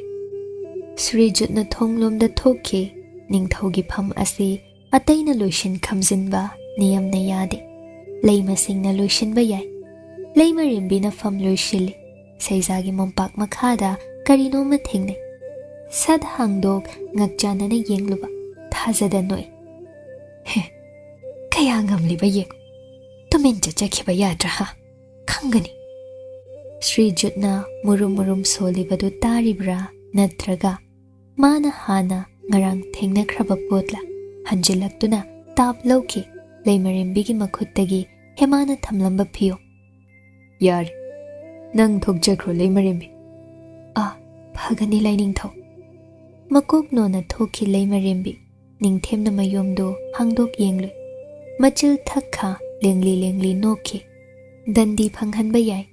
ꯁ꯭ꯔꯤꯖꯨꯠꯅ ꯊꯣꯡꯂꯣꯝꯗ ꯊꯣꯛꯈꯤ꯫ ꯅꯤꯡꯊꯧꯒꯤ ꯐꯝ ꯑꯁꯤ ꯑꯇꯩꯅ ꯂꯣꯏꯁꯤꯟ ꯈꯝꯖꯤꯟꯕ ꯅꯤꯌꯝꯅ ꯌꯥꯗꯦ꯫ ꯂꯩꯃꯁꯤꯡꯅ ꯂꯣꯏꯁꯤꯟꯕ ꯌꯥꯏ꯫ ꯂꯩꯃꯔꯦꯝꯕꯤꯅ ꯐꯝ ꯂꯣꯏꯁꯤꯜꯂꯤ꯫ ꯁꯩꯖꯥꯒꯤ ꯃꯣꯝꯄꯥꯛ ꯃꯈꯥꯗ ꯀꯔꯤꯅꯣꯝꯃ ꯊꯦꯡꯅꯩ꯫ ꯁꯠ ꯍꯥꯡꯗꯣꯛ ꯉꯛꯆꯥꯟꯅꯅ ꯌꯦꯡꯂꯨꯕ꯫ ꯊꯥꯖꯗ ꯅꯣꯛꯏ꯫ "ꯍꯦ, ꯀꯌꯥ ꯉꯝꯂꯤꯕ ꯌꯦꯡꯉꯨ꯫ ꯇꯨꯃꯤꯟ ꯆꯠꯆꯈꯤꯕ ꯌꯥꯗ꯭ꯔꯥ ꯍꯥ? ꯈꯪꯒꯅꯤ꯫" ꯁ꯭ꯔꯤꯖꯨꯠꯅ ꯃꯨꯔꯨꯝ ꯃꯨꯔꯨꯝ ꯁꯣꯜꯂꯤꯕꯗꯨ ꯇꯥꯔꯤꯕ꯭ꯔꯥ, ꯅꯠꯇ꯭ꯔꯒ ꯃꯥꯅ ꯍꯥꯟꯅ ꯉꯔꯥꯡ ꯊꯦꯡꯅꯈ꯭ꯔꯕ ꯄꯣꯠꯂ? ꯍꯟꯖꯤꯜꯂꯛꯇꯨꯅ ꯇꯥꯞ ꯂꯧꯈꯤ꯫ ꯂꯩꯃꯔꯦꯝꯕꯤꯒꯤ ꯃꯈꯨꯠꯇꯒꯤ ꯍꯦꯃꯥꯅ ꯊꯝꯂꯝꯕ ꯐꯤꯌꯣ꯫ "ꯌꯥꯔꯦ, ꯅꯪ ꯊꯣꯛꯆꯈ꯭ꯔꯣ, ꯂꯩꯃꯔꯦꯝꯕꯤ꯫" "ꯑꯥ, ꯐꯒꯅꯤ, ꯂꯥꯏꯅꯤꯡꯊꯧ꯫" ꯃꯀꯣꯛ ꯅꯣꯟꯅ ꯊꯣꯛꯈꯤ ꯂꯩꯃꯔꯦꯝꯕꯤ꯫ ꯅꯤꯡꯊꯦꯝꯅ ꯃꯌꯣꯝꯗꯨ ꯍꯥꯡꯗꯣꯛ ꯌꯦꯡꯂꯨꯏ꯫ ꯃꯆꯤꯜ ꯊꯛꯈꯥ ꯂꯦꯡꯂꯤ ꯂꯦꯡꯂꯤ ꯅꯣꯛꯈꯤ꯫ ꯗꯟꯗꯤ ꯐꯪꯍꯟꯕ ꯌꯥꯏ꯫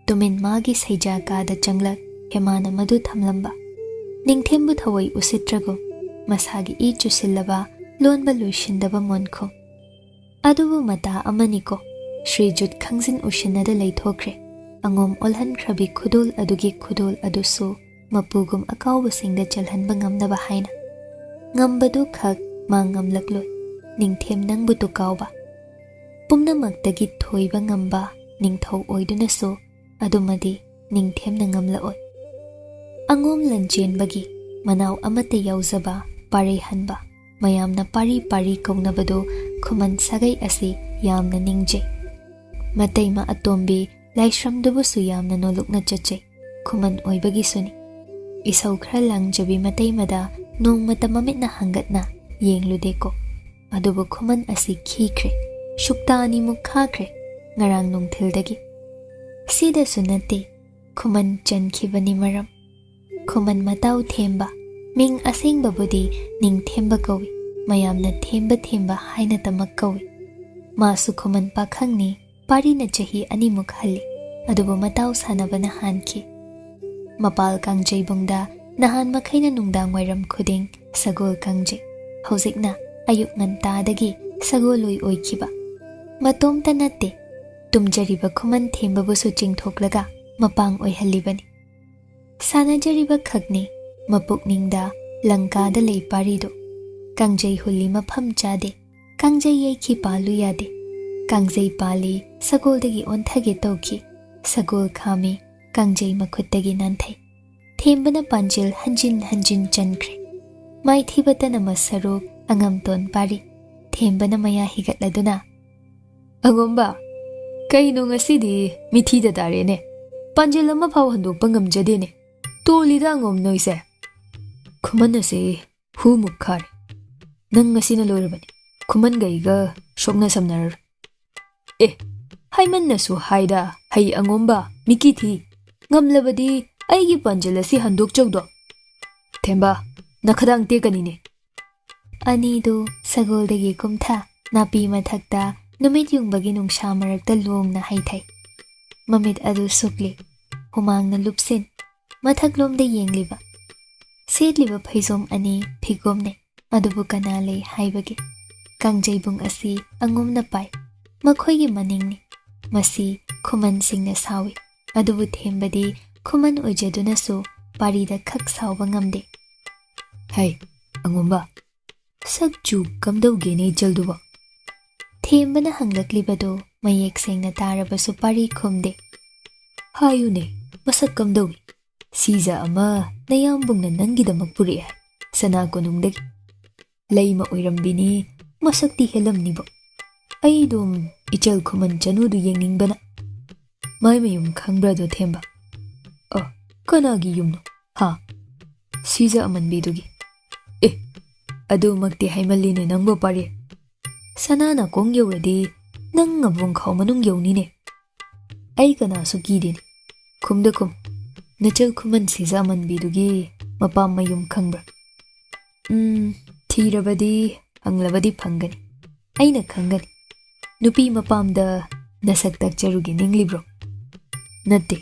ꯇꯨꯃꯤꯟ ꯃꯥꯒꯤ ꯁꯩꯖꯥ ꯀꯥꯗ ꯆꯪꯂꯛ ꯍꯦꯃꯥꯅ ꯃꯗꯨ ꯊꯝꯂꯝꯕ꯫ ꯅꯤꯡꯊꯦꯝꯕꯨ ꯊꯑꯣꯏ ꯎꯁꯤꯠꯇ꯭ꯔꯒꯨꯝ ꯃꯁꯥꯒꯤ ꯏ ꯆꯨꯁꯤꯜꯂꯕ ꯂꯣꯟꯕ ꯂꯣꯏꯁꯤꯟꯗꯕ ꯃꯣꯟꯈꯨꯝ꯫ "ꯑꯗꯨꯕꯨ ꯃꯇꯥ ꯑꯃꯅꯤꯀꯣ꯫" ꯁ꯭ꯔꯤꯖꯨꯠ ꯈꯪꯖꯤꯟ ꯎꯁꯤꯟꯅꯗ ꯂꯩꯊꯣꯛꯈ꯭ꯔꯦ꯫ ꯑꯉꯣꯝ ꯑꯣꯜꯍꯟꯈ꯭ꯔꯕꯤ ꯈꯨꯗꯣꯜ ꯑꯗꯨꯒꯤ ꯈꯨꯗꯣꯜ ꯑꯗꯨꯁꯨ ꯃꯄꯨꯒꯨꯝ ꯑꯀꯥꯎꯕꯁꯤꯡꯗ ꯆꯜꯍꯟꯕ ꯉꯝꯅꯕ ꯍꯥꯏꯅ꯫ ꯉꯝꯕꯗꯨ ꯈꯛ ꯃꯥ ꯉꯝꯂꯛꯂꯣꯏ꯫ ꯅꯤꯡꯊꯦꯝ ꯅꯪꯕꯨ ꯇꯨꯀꯥꯎꯕ꯫ ꯄꯨꯝꯅꯃꯛꯇꯒꯤ ꯊꯣꯏꯕ ꯉꯝꯕ ꯅꯤꯡꯊꯧ ꯑꯣꯏꯗꯨꯅꯁꯨ ꯑꯗꯨꯃꯗꯤ ꯅꯤꯡꯊꯦꯝꯅ ꯉꯝꯂꯛꯑꯣꯏ꯫ ꯑꯉꯣꯝ ꯂꯟꯆꯦꯟꯕꯒꯤ ꯃꯅꯥꯎ ꯑꯃꯠꯇ ꯌꯥꯎꯖꯕ ꯄꯥꯔꯩꯍꯟꯕ, ꯃꯌꯥꯝꯅ ꯄꯥꯔꯤ ꯄꯥꯔꯤ ꯀꯧꯅꯕꯗꯨ ꯈꯨꯃꯟ ꯁꯥꯒꯩ ꯑꯁꯤ ꯌꯥꯝꯅ ꯅꯤꯡꯖꯩ꯫ ꯃꯇꯩꯃ ꯑꯇꯣꯝꯕꯤ ꯂꯥꯏꯁ꯭ꯔꯝꯗꯨꯕꯨꯁꯨ ꯌꯥꯝꯅ ꯅꯣꯂꯨꯛꯅ ꯆꯠꯆꯩ꯫ ꯈꯨꯃꯟ ꯑꯣꯏꯕꯒꯤꯁꯨꯅꯤ꯫ ꯏꯁꯧ ꯈꯔ ꯂꯥꯡꯖꯕꯤ ꯃꯇꯩꯃꯗ ꯅꯣꯡꯃꯇ ꯃꯃꯤꯠꯅ ꯍꯥꯡꯒꯠꯅ ꯌꯦꯡꯂꯨꯗꯦꯀꯣ꯫ ꯑꯗꯨꯕꯨ ꯈꯨꯃꯟ ꯑꯁꯤ ꯈꯤꯈ꯭ꯔꯦ꯫ ꯁꯨꯛꯇꯥ ꯑꯅꯤꯃꯨꯛ ꯈꯥꯈ꯭ꯔꯦ ꯉꯔꯥꯡ ꯅꯨꯡꯊꯤꯜꯗꯒꯤ꯫ ꯁꯤꯗꯁꯨ ꯅꯠꯇꯦ, ꯈꯨꯃꯟ ꯆꯟꯈꯤꯕꯅꯤ ꯃꯔꯝ꯫ ꯈꯨꯃꯟ ꯃꯇꯥꯎ ꯊꯦꯝꯕ, ꯃꯤꯡ ꯑꯁꯦꯡꯕꯕꯨꯗꯤ ꯅꯤꯡꯊꯦꯝꯕ ꯀꯧꯏ, ꯃꯌꯥꯝꯅ ꯊꯦꯝꯕ ꯊꯦꯝꯕ ꯍꯥꯏꯅꯇꯃꯛ ꯀꯧꯏ꯫ ꯃꯥꯁꯨ ꯈꯨꯃꯟ ꯄꯥꯈꯪꯅꯤ, ꯄꯥꯔꯤꯅ ꯆꯍꯤ ꯑꯅꯤꯃꯨꯛ ꯍꯜꯂꯤ, ꯑꯗꯨꯕꯨ ꯃꯇꯥꯎ ꯁꯥꯟꯅꯕꯅ ꯍꯥꯟꯈꯤ꯫ ꯃꯄꯥꯜ ꯀꯥꯡꯖꯩꯕꯨꯡꯗ ꯅꯍꯥꯟ ꯃꯈꯩꯅ ꯅꯨꯡꯗꯥꯡ ꯋꯥꯏꯔꯝ ꯈꯨꯗꯤꯡ ꯁꯒꯣꯜ ꯀꯥꯡꯖꯩ꯫ ꯍꯧꯖꯤꯛꯅ ꯑꯌꯨꯛ ꯉꯟꯇꯥꯗꯒꯤ ꯁꯒꯣꯜꯂꯣꯏ ꯑꯣꯏꯈꯤꯕ꯫ ꯃꯇꯣꯝꯇ ꯅꯠꯇꯦ, ꯇꯨꯝꯖꯔꯤꯕ ꯈꯨꯃꯟ ꯊꯦꯝꯕꯕꯨꯁꯨ ꯆꯤꯡꯊꯣꯛꯂꯒ ꯃꯄꯥꯡ ꯑꯣꯏꯍꯜꯂꯤꯕꯅꯤ꯫ ꯁꯥꯟꯅꯖꯔꯤꯕ ꯈꯛꯅꯤ ꯃꯄꯨꯛꯅꯤꯡꯗ ꯂꯪꯀꯥꯗ ꯂꯩ ꯄꯥꯔꯤꯗꯨ꯫ ꯀꯥꯡꯖꯩ ꯍꯨꯜꯂꯤ ꯃꯐꯝ ꯆꯥꯗꯦ, ꯀꯥꯡꯖꯩ ꯌꯩꯈꯤ ꯄꯥꯜꯂꯨ ꯌꯥꯗꯦ꯫ ꯀꯥꯡꯖꯩ ꯄꯥꯜꯂꯤ ꯁꯒꯣꯜꯗꯒꯤ ꯑꯣꯟꯊꯒꯦ ꯇꯧꯈꯤ꯫ ꯁꯒꯣꯜ ꯈꯥꯝꯃꯤ ꯀꯥꯡꯖꯩ ꯃꯈꯨꯠꯇꯒꯤ ꯅꯥꯟꯊꯩ꯫ ꯊꯦꯝꯕꯅ ꯄꯥꯟꯖꯤꯜ ꯍꯟꯖꯤꯟ ꯍꯟꯖꯤꯟ ꯆꯟꯈ꯭ꯔꯦ꯫ ꯃꯥꯏꯊꯤꯕꯇꯅ ꯃꯁꯔꯨꯛ ꯑꯉꯝꯇꯣꯟ ꯄꯥꯔꯤ꯫ ꯊꯦꯝꯕꯅ ꯃꯌꯥ ꯍꯤꯒꯠꯂꯗꯨꯅ, "ꯑꯉꯣꯝꯕ, ꯀꯩꯅꯣ ꯉꯁꯤꯗꯤ ꯃꯤꯊꯤꯗ ꯇꯥꯔꯦꯅꯦ? ꯄꯥꯟꯖꯤꯜ ꯑꯃꯐꯥꯎ ꯍꯟꯗꯣꯛꯄ ꯉꯝꯖꯗꯦꯅꯦ꯫ ꯇꯣꯜꯂꯤꯗ ꯑꯉꯣꯝ ꯅꯣꯏꯁꯦ꯫ ꯈꯨꯃꯟ ꯑꯁꯤ ꯍꯨꯃꯨꯛ ꯈꯥꯔꯦ꯫ ꯅꯪ ꯉꯁꯤꯅ ꯂꯣꯏꯔꯕꯅꯤ꯫ ꯈꯨꯃꯟꯒ ꯑꯩꯒ ꯁꯣꯛꯅ ꯁꯝꯅꯔꯔꯣꯏ꯫" "ꯑꯦ, ꯍꯥꯏꯃꯟꯅꯁꯨ ꯍꯥꯏꯗ, ꯍꯩ ꯑꯉꯣꯝꯕ, ꯃꯤꯀꯤ ꯊꯤ꯫ ꯉꯝꯂꯕꯗꯤ ꯑꯩꯒꯤ ꯄꯥꯟꯖꯤꯜ ꯑꯁꯤ ꯍꯟꯗꯣꯛꯆꯧꯗꯣ꯫ ꯊꯦꯝꯕ, ꯅꯈꯗꯥꯡ ꯇꯦꯛꯀꯅꯤꯅꯦ꯫" ꯑꯅꯤꯗꯨ ꯁꯒꯣꯜꯗꯒꯤ ꯀꯨꯝꯊ, ꯅꯥꯄꯤ ꯃꯊꯛꯇ ꯅꯨꯃꯤꯠ ꯌꯨꯡꯕꯒꯤ ꯅꯨꯡꯁꯥ ꯃꯔꯛꯇ ꯂꯣꯡꯅ ꯍꯩꯊꯩ꯫ ꯃꯃꯤꯠ ꯑꯗꯨ ꯁꯨꯛꯂꯤ, ꯍꯨꯃꯥꯡꯅ ꯂꯨꯞꯁꯤꯟ, ꯃꯊꯛꯂꯣꯝꯗ ꯌꯦꯡꯂꯤꯕ꯫ ꯁꯦꯠꯂꯤꯕ ꯐꯩꯖꯣꯝ ꯑꯅꯤ ꯐꯤꯒꯣꯝꯅꯩ, ꯑꯗꯨꯕꯨ ꯀꯅꯥ ꯂꯩ ꯍꯥꯏꯕꯒꯦ? ꯀꯥꯡꯖꯩꯕꯨꯡ ꯑꯁꯤ ꯑꯉꯣꯝꯅ ꯄꯥꯏ, ꯃꯈꯣꯏꯒꯤ ꯃꯅꯤꯡꯅꯤ꯫ ꯃꯁꯤ ꯈꯨꯃꯟꯁꯤꯡꯅ ꯁꯥꯎꯏ, ꯑꯗꯨꯕꯨ ꯊꯦꯝꯕꯗꯤ ꯈꯨꯃꯟ ꯑꯣꯏꯖꯗꯨꯅꯁꯨ ꯄꯥꯔꯤꯗ ꯈꯛ ꯁꯥꯎꯕ ꯉꯝꯗꯦ꯫ "ꯍꯩ, ꯑꯉꯣꯝꯕ, ꯁꯛ ꯆꯨ ꯀꯝꯗꯧꯒꯦꯅꯦ ꯏꯆꯜꯗꯨꯕꯣ?" ꯊꯦꯝꯕꯅ ꯍꯪꯂꯛꯂꯤꯕꯗꯨ ꯃꯌꯦꯛ ꯁꯦꯡꯅ ꯇꯥꯔꯕꯁꯨ ꯄꯥꯔꯤ ꯈꯨꯝꯗꯦ꯫ "ꯍꯥꯏꯌꯨꯅꯦ, ꯃꯁꯛ ꯀꯝꯗꯧꯏ? ꯁꯤꯖ ꯑꯃ ꯅꯌꯥꯝꯕꯨꯡꯅ ꯅꯪꯒꯤꯗꯃꯛ ꯄꯨꯔꯛꯑꯦ ꯍꯥꯏ, ꯁꯅꯥ ꯀꯣꯅꯨꯡꯗꯒꯤ꯫ ꯂꯩꯃ ꯑꯣꯏꯔꯝꯕꯤꯅꯤ, ꯃꯁꯛꯇꯤ ꯍꯦꯜꯂꯝꯅꯤꯕꯣ꯫ ꯑꯩꯗꯨꯝ ꯏꯆꯜ ꯈꯨꯃꯟ ꯆꯅꯨꯗꯨ ꯌꯦꯡꯅꯤꯡꯕꯅ꯫" "ꯃꯥꯏ ꯃꯌꯨꯝ ꯈꯪꯕ꯭ꯔꯥꯗꯣ ꯊꯦꯝꯕ?" "ꯑ, ꯀꯅꯥꯒꯤ ꯌꯨꯝꯅꯣ? ꯍꯥ?" "ꯁꯤꯖ ꯑꯃꯟꯕꯤꯗꯨꯒꯤ꯫" "ꯑꯦ, ꯑꯗꯨꯃꯛꯇꯤ ꯍꯥꯏꯃꯜꯂꯤꯅꯦ ꯅꯪꯕꯨ ꯄꯥꯔꯤ꯫ ꯁꯅꯥ ꯅꯥꯀꯣꯡ ꯌꯧꯔꯗꯤ ꯅꯪ ꯑꯕꯣꯡꯈꯥꯎ ꯃꯅꯨꯡ ꯌꯧꯅꯤꯅꯦ꯫ ꯑꯩ ꯀꯅꯥꯁꯨ ꯀꯤꯗꯦꯅꯦ꯫ ꯈꯨꯝꯗ ꯈꯨꯝ, ꯅꯆꯜ ꯈꯨꯃꯟ ꯁꯤꯖ ꯑꯃꯟꯕꯤꯗꯨꯒꯤ ꯃꯄꯥꯝ ꯃꯌꯨꯝ ꯈꯪꯕ꯭ꯔꯥ?" "ꯎꯝ, ꯊꯤꯔꯕꯗꯤ ꯍꯪꯂꯕꯗꯤ ꯐꯪꯒꯅꯤ꯫ ꯑꯩꯅ ꯈꯪꯒꯅꯤ꯫ ꯅꯨꯄꯤ ꯃꯄꯥꯝꯗ ꯅꯁꯛ ꯇꯥꯛꯆꯔꯨꯒꯦ ꯅꯤꯡꯂꯤꯕ꯭ꯔꯣ? ꯅꯠꯇꯦ꯫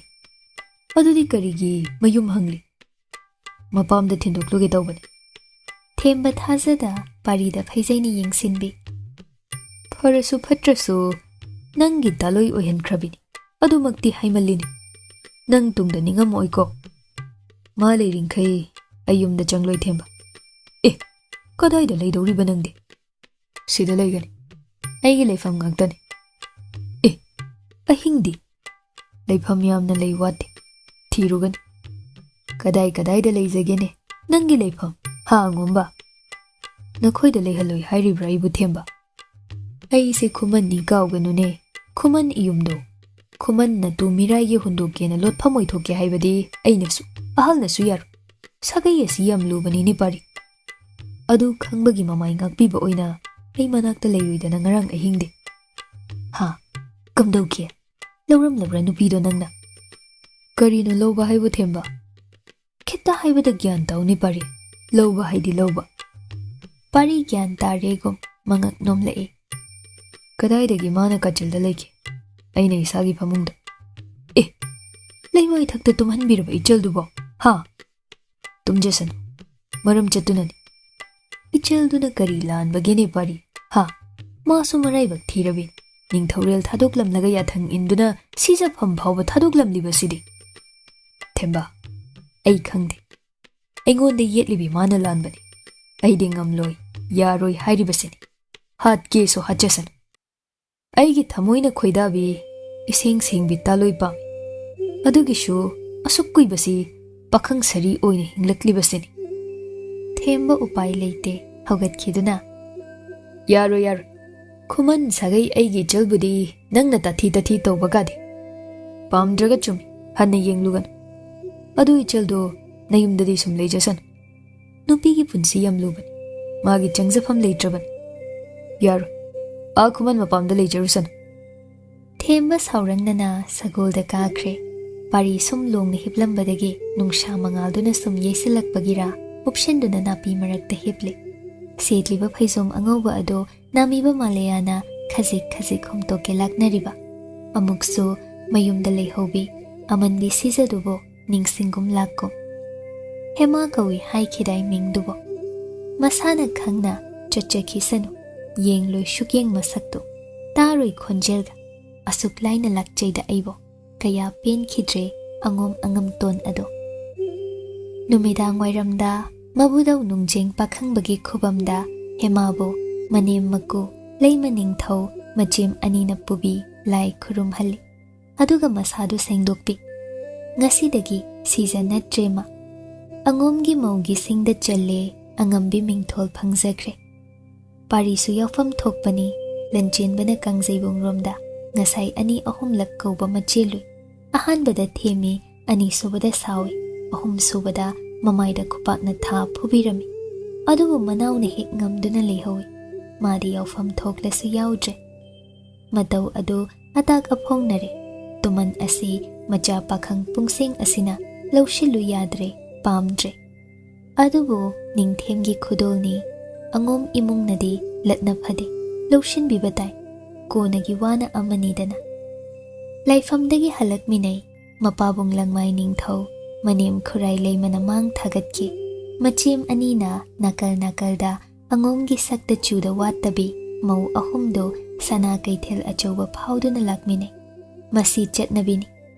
ꯑꯗꯨꯗꯤ ꯀꯔꯤꯒꯤ ꯃꯌꯨꯝ ꯍꯪꯂꯤ? ꯃꯄꯥꯝꯗ ꯊꯤꯟꯗꯣꯛꯂꯨꯒꯦ ꯇꯧꯕꯅꯤ꯫ ꯊꯦꯝꯕ ꯊꯥꯖꯗ ꯄꯥꯔꯤꯗ ꯐꯩꯖꯩꯅ ꯌꯦꯡꯁꯤꯟꯕꯤ꯫ ꯐꯔꯁꯨ ꯐꯠꯇ꯭ꯔꯁꯨ ꯅꯪꯒꯤ ꯗꯥꯂꯣꯏ ꯑꯣꯏꯍꯟꯈ꯭ꯔꯕꯤꯅꯤ꯫ ꯑꯗꯨꯃꯛꯇꯤ ꯍꯥꯏꯃꯜꯂꯤꯅꯤ꯫ ꯅꯪ ꯇꯨꯡꯗ ꯅꯤꯡꯉꯝꯃꯣꯏꯀꯣ꯫ ꯃꯥ ꯂꯩꯔꯤꯡꯈꯩ ꯑꯩ ꯌꯨꯝꯗ ꯆꯪꯂꯣꯏ ꯊꯦꯝꯕ꯫ ꯑꯦ, ꯀꯗꯥꯏꯗ ꯂꯩꯗꯧꯔꯤꯕ ꯅꯪꯗꯤ? ꯁꯤꯗ ꯂꯩꯒꯅꯤ꯫ ꯑꯩꯒꯤ ꯂꯩꯐꯝ ꯉꯥꯛꯇꯅꯤ꯫ ꯑꯦ, ꯑꯍꯤꯡꯗꯤ? ꯂꯩꯐꯝ ꯌꯥꯝꯅ ꯂꯩ ꯋꯥꯠꯇꯦ꯫ ꯊꯤꯔꯨꯒꯅꯤ꯫ ꯀꯗꯥꯏ ꯀꯗꯥꯏꯗ ꯂꯩꯖꯒꯦꯅꯦ ꯅꯪꯒꯤ ꯂꯩꯐꯝ, ꯍꯥ ꯑꯉꯣꯝꯕ? ꯅꯈꯣꯏꯗ ꯂꯩꯍꯜꯂꯣꯏ ꯍꯥꯏꯔꯤꯕ꯭ꯔꯥ ꯑꯩꯕꯨ ꯊꯦꯝꯕ? ꯑꯩꯁꯦ ꯈꯨꯃꯟꯅꯤ ꯀꯥꯎꯒꯅꯨꯅꯦ꯫ ꯈꯨꯃꯟ ꯏꯌꯨꯝꯗꯣ꯫ ꯈꯨꯃꯟ ꯅꯇꯨ ꯃꯤꯔꯥꯏꯒꯤ ꯍꯨꯟꯗꯣꯛꯀꯦꯅ ꯂꯣꯠꯐꯝ ꯑꯣꯏꯊꯣꯛꯀꯦ ꯍꯥꯏꯕꯗꯤ ꯑꯩꯅꯁꯨ, ꯑꯍꯜꯅꯁꯨ ꯌꯥꯔꯣꯏ꯫ ꯁꯥꯒꯩ ꯑꯁꯤ ꯌꯥꯝ ꯂꯨꯕꯅꯤꯅꯦ ꯄꯥꯔꯤ꯫ ꯑꯗꯨ ꯈꯪꯕꯒꯤ ꯃꯃꯥꯏ ꯉꯥꯛꯄꯤꯕ ꯑꯣꯏꯅ ꯑꯩ ꯃꯅꯥꯛꯇ ꯂꯩꯔꯣꯏꯗꯅ ꯉꯔꯥꯡ ꯑꯍꯤꯡꯗꯤ꯫ ꯍꯥ? ꯀꯝꯗꯧꯈꯤ? ꯂꯧꯔꯝꯂꯕ꯭ꯔꯥ ꯅꯨꯄꯤꯗꯣ ꯅꯪꯅ? ꯀꯔꯤꯅꯣ ꯂꯧꯕ ꯍꯥꯏꯕꯨ ꯊꯦꯝꯕ? ꯈꯤꯠꯇ ꯍꯥꯏꯕꯗ ꯒ꯭ꯌꯥꯟ ꯇꯧꯅꯤ ꯄꯥꯔꯤ꯫ ꯂꯧꯕ ꯍꯥꯏꯗꯤ ꯂꯧꯕ꯫ ꯄꯥꯔꯤ ꯒ꯭ꯌꯥꯟ ꯇꯥꯔꯦꯒꯨꯝ ꯃꯉꯛ ꯅꯣꯝꯂꯛꯏ꯫ ꯀꯗꯥꯏꯗꯒꯤ ꯃꯥꯅ ꯀꯥꯆꯤꯜꯗ ꯂꯩꯈꯤ? ꯑꯩꯅ ꯏꯁꯥꯒꯤ ꯐꯃꯨꯡꯗ꯫ ꯑꯦ, ꯂꯩꯃꯥꯏ ꯊꯛꯇ ꯇꯨꯝꯍꯟꯕꯤꯔꯕ ꯏꯆꯜꯗꯨꯕꯣ? ꯍꯥ? ꯇꯨꯝꯖꯁꯅꯨ꯫ ꯃꯔꯝ ꯆꯠꯇꯨꯅꯅꯤ꯫ ꯏꯆꯜꯗꯨꯅ ꯀꯔꯤ ꯂꯥꯟꯕꯒꯦꯅꯦ ꯄꯥꯔꯤ? ꯍꯥ? ꯃꯥꯁꯨ ꯃꯔꯥꯏꯕꯛ ꯊꯤꯔꯕꯤ꯫ ꯅꯤꯡꯊꯧꯔꯦꯜ ꯊꯥꯗꯣꯛꯂꯝꯂꯒ ꯌꯥꯊꯪ ꯏꯟꯗꯨꯅ ꯁꯤꯖꯐꯝ ꯐꯥꯎꯕ ꯊꯥꯗꯣꯛꯂꯝꯂꯤꯕꯁꯤꯗꯤ꯫ ꯊꯦꯝꯕ, ꯑꯩ ꯈꯪꯗꯦ꯫ ꯑꯩꯉꯣꯟꯗ ꯌꯦꯠꯂꯤꯕꯤ ꯃꯥꯅ ꯂꯥꯟꯕꯅꯤ꯫ ꯑꯩꯗꯤ ꯉꯝꯂꯣꯏ, ꯌꯥꯔꯣꯏ ꯍꯥꯏꯔꯤꯕꯁꯤꯅꯤ꯫ ꯍꯥꯠꯀꯦꯁꯨ ꯍꯥꯠꯆꯁꯅꯨ꯫ ꯑꯩꯒꯤ ꯊꯃꯣꯏꯅ ꯈꯣꯏꯗꯥꯕꯤ, ꯏꯁꯦꯡ ꯁꯦꯡꯕꯤ ꯇꯥꯂꯣꯏ ꯄꯥꯝꯃꯤ꯫ ꯑꯗꯨꯒꯤꯁꯨ ꯑꯁꯨꯛ ꯀꯨꯏꯕꯁꯤ ꯄꯥꯈꯪ ꯁꯔꯤ ꯑꯣꯏꯅ ꯍꯤꯡꯂꯛꯂꯤꯕꯁꯤꯅꯤ꯫ ꯊꯦꯝꯕ ꯎꯄꯥꯏ ꯂꯩꯇꯦ, ꯍꯧꯒꯠꯈꯤꯗꯨꯅ꯫ ꯌꯥꯔꯣꯏ, ꯌꯥꯔꯣꯏ꯫ ꯈꯨꯃꯟ ꯁꯥꯒꯩ ꯑꯩꯒꯤ ꯏꯆꯜꯕꯨꯗꯤ ꯅꯪꯅ ꯇꯥꯊꯤ ꯇꯥꯊꯤ ꯇꯧꯕ ꯀꯥꯗꯦ꯫ ꯄꯥꯝꯗ꯭ꯔꯒ ꯆꯨꯝꯃꯤ, ꯍꯟꯅ ꯌꯦꯡꯂꯨꯒꯅꯨ꯫ ꯑꯗꯨ ꯏꯆꯜꯗꯣ ꯅꯌꯨꯝꯗꯗꯤ ꯁꯨꯝ ꯂꯩꯖꯁꯅꯨ꯫ ꯅꯨꯄꯤꯒꯤ ꯄꯨꯟꯁꯤ ꯌꯥꯝ ꯂꯨꯕꯅꯤ꯫ ꯃꯥꯒꯤ ꯆꯪꯖꯐꯝ ꯂꯩꯇ꯭ꯔꯕꯅꯤ꯫ ꯌꯥꯔꯣꯏ꯫ ꯑꯥ ꯈꯨꯃꯟ ꯃꯄꯥꯝꯗ ꯂꯩꯖꯔꯨꯁꯅꯨ꯫ ꯊꯦꯝꯕ ꯁꯥꯎꯔꯪꯅꯅ ꯁꯒꯣꯜꯗ ꯀꯥꯈ꯭ꯔꯦ꯫ ꯄꯥꯔꯤ ꯁꯨꯝ ꯂꯣꯡꯅ ꯍꯤꯞꯂꯝꯕꯗꯒꯤ ꯅꯨꯡꯁꯥ ꯃꯉꯥꯜꯗꯨꯅ ꯁꯨꯝ ꯌꯩꯁꯤꯜꯂꯛꯄꯒꯤꯔꯥ ꯎꯞꯁꯤꯟꯗꯨꯅ ꯅꯥꯄꯤ ꯃꯔꯛꯇ ꯍꯤꯞꯂꯤ꯫ ꯁꯦꯠꯂꯤꯕ ꯐꯩꯖꯣꯝ ꯑꯉꯧꯕ ꯑꯗꯣ ꯅꯥꯃꯤꯕ ꯃꯥꯂꯦꯌꯥꯅ ꯈꯖꯤꯛ ꯈꯖꯤꯛ ꯍꯨꯝꯇꯣꯛꯀꯦ ꯂꯥꯛꯅꯔꯤꯕ꯫ ꯑꯃꯨꯛꯁꯨ ꯃꯌꯨꯝꯗ ꯂꯩꯍꯧꯕꯤ ꯑꯃꯟꯕꯤ ꯁꯤꯖꯗꯨꯕꯨ ꯅꯤꯡꯁꯤꯡꯒꯨꯝ ꯂꯥꯛꯀꯨꯝ꯫ "ꯍꯦꯃꯥ ꯀꯧꯏ ꯍꯥꯏꯈꯤꯗꯥꯏ ꯃꯤꯡꯗꯨꯕꯨ?" ꯃꯁꯥꯅ ꯈꯪꯅ ꯆꯠꯆꯈꯤꯁꯅꯨ꯫ ꯌꯦꯡꯂꯣꯏ ꯁꯨꯛꯌꯦꯡ ꯃꯁꯛꯇꯨ, ꯇꯥꯔꯣꯏ ꯈꯣꯟꯖꯦꯜꯒ꯫ ꯑꯁꯨꯛ ꯂꯥꯏꯅ ꯂꯥꯛꯆꯩꯗ ꯑꯩꯕꯨ꯫ ꯀꯌꯥ ꯄꯦꯟꯈꯤꯗ꯭ꯔꯦ ꯑꯉꯣꯝ ꯑꯉꯝꯇꯣꯟ ꯑꯗꯣ꯫ ꯅꯨꯃꯤꯗꯥꯡ ꯋꯥꯏꯔꯝꯗ ꯃꯕꯨꯗꯧ ꯅꯨꯡꯖꯦꯡ ꯄꯥꯈꯪꯕꯒꯤ ꯈꯨꯕꯝꯗ ꯍꯦꯃꯥꯕꯨ ꯃꯅꯦꯝ ꯃꯀꯨ ꯂꯩꯃ ꯅꯤꯡꯊꯧ ꯃꯆꯦꯝ ꯑꯅꯤꯅ ꯄꯨꯕꯤ ꯂꯥꯏ ꯈꯨꯔꯨꯝꯍꯜꯂꯤ꯫ ꯑꯗꯨꯒ ꯃꯁꯥꯗꯨ ꯁꯦꯡꯗꯣꯛꯄꯤ꯫ ꯉꯁꯤꯗꯒꯤ ꯁꯤꯖ ꯅꯠꯇ꯭ꯔꯦ ꯃꯥ꯫ ꯑꯉꯣꯝꯒꯤ ꯃꯧꯒꯤ ꯁꯤꯡꯗ ꯆꯜꯂꯦ, ꯑꯉꯝꯕꯤ ꯃꯤꯡꯊꯣꯜ ꯐꯪꯖꯈ꯭ꯔꯦ꯫ ꯄꯥꯔꯤꯁꯨ ꯌꯥꯎꯐꯝ ꯊꯣꯛꯄꯅꯤ꯫ ꯂꯟꯆꯦꯟꯕꯅ ꯀꯥꯡꯖꯩꯕꯨꯡꯔꯣꯝꯗ ꯉꯁꯥꯏ ꯑꯅꯤ ꯑꯍꯨꯝꯂꯛ ꯀꯧꯕ ꯃꯆꯦꯜꯂꯨꯏ꯫ ꯑꯍꯥꯟꯕꯗ ꯊꯦꯝꯃꯤ, ꯑꯅꯤꯁꯨꯕꯗ ꯁꯥꯎꯏ, ꯑꯍꯨꯝꯁꯨꯕꯗ ꯃꯃꯥꯏꯗ ꯈꯨꯄꯥꯛꯅ ꯊꯥ ꯐꯨꯕꯤꯔꯝꯃꯤ꯫ ꯑꯗꯨꯕꯨ ꯃꯅꯥꯎꯅ ꯍꯦꯛ ꯉꯝꯗꯨꯅ ꯂꯩꯍꯧꯏ꯫ ꯃꯥꯗꯤ ꯌꯥꯎꯐꯝ ꯊꯣꯛꯂꯁꯨ ꯌꯥꯎꯗ꯭ꯔꯦ꯫ ꯃꯇꯧ ꯑꯗꯨ ꯑꯇꯥꯛ ꯑꯐꯣꯡꯅꯔꯦ꯫ ꯇꯨꯃꯟ ꯑꯁꯤ ꯃꯆꯥ ꯄꯥꯈꯪ ꯄꯨꯡꯁꯦꯡ ꯑꯁꯤꯅ ꯂꯧꯁꯤꯜꯂꯨ ꯌꯥꯗ꯭ꯔꯦ, ꯄꯥꯝꯗ꯭ꯔꯦ꯫ ꯑꯗꯨꯕꯨ ꯅꯤꯡꯊꯦꯝꯒꯤ ꯈꯨꯗꯣꯜꯅꯤ꯫ ꯑꯉꯣꯝ ꯏꯃꯨꯡꯅꯗꯤ ꯂꯠꯅ ꯐꯗꯦ, ꯂꯧꯁꯤꯟꯕꯤꯕ ꯇꯥꯏ꯫ ꯀꯣꯟꯅꯒꯤ ꯋꯥꯅ ꯑꯃꯅꯤꯗꯅ꯫ ꯂꯥꯏꯐꯝꯗꯒꯤ ꯍꯜꯂꯛꯃꯤꯟꯅꯩ꯫ ꯃꯄꯥꯕꯨꯡ ꯂꯪꯃꯥꯏ ꯅꯤꯡꯊꯧ, ꯃꯅꯦꯝ ꯈꯨꯔꯥꯏ ꯂꯩꯃꯅ ꯃꯥꯡ ꯊꯥꯒꯠꯈꯤ꯫ ꯃꯆꯦꯝ ꯑꯅꯤꯅ ꯅꯥꯀꯜ ꯅꯥꯀꯜꯗ ꯑꯉꯣꯝꯒꯤ ꯁꯛꯇ ꯆꯨꯗ ꯋꯥꯠꯇꯕꯤ ꯃꯧ ꯑꯍꯨꯝꯗꯨ ꯁꯅꯥ ꯀꯩꯊꯦꯜ ꯑꯆꯧꯕ ꯐꯥꯎꯗꯨꯅ ꯂꯥꯛꯃꯤꯟꯅꯩ꯫ ꯃꯁꯤ ꯆꯠꯅꯕꯤꯅꯤ꯫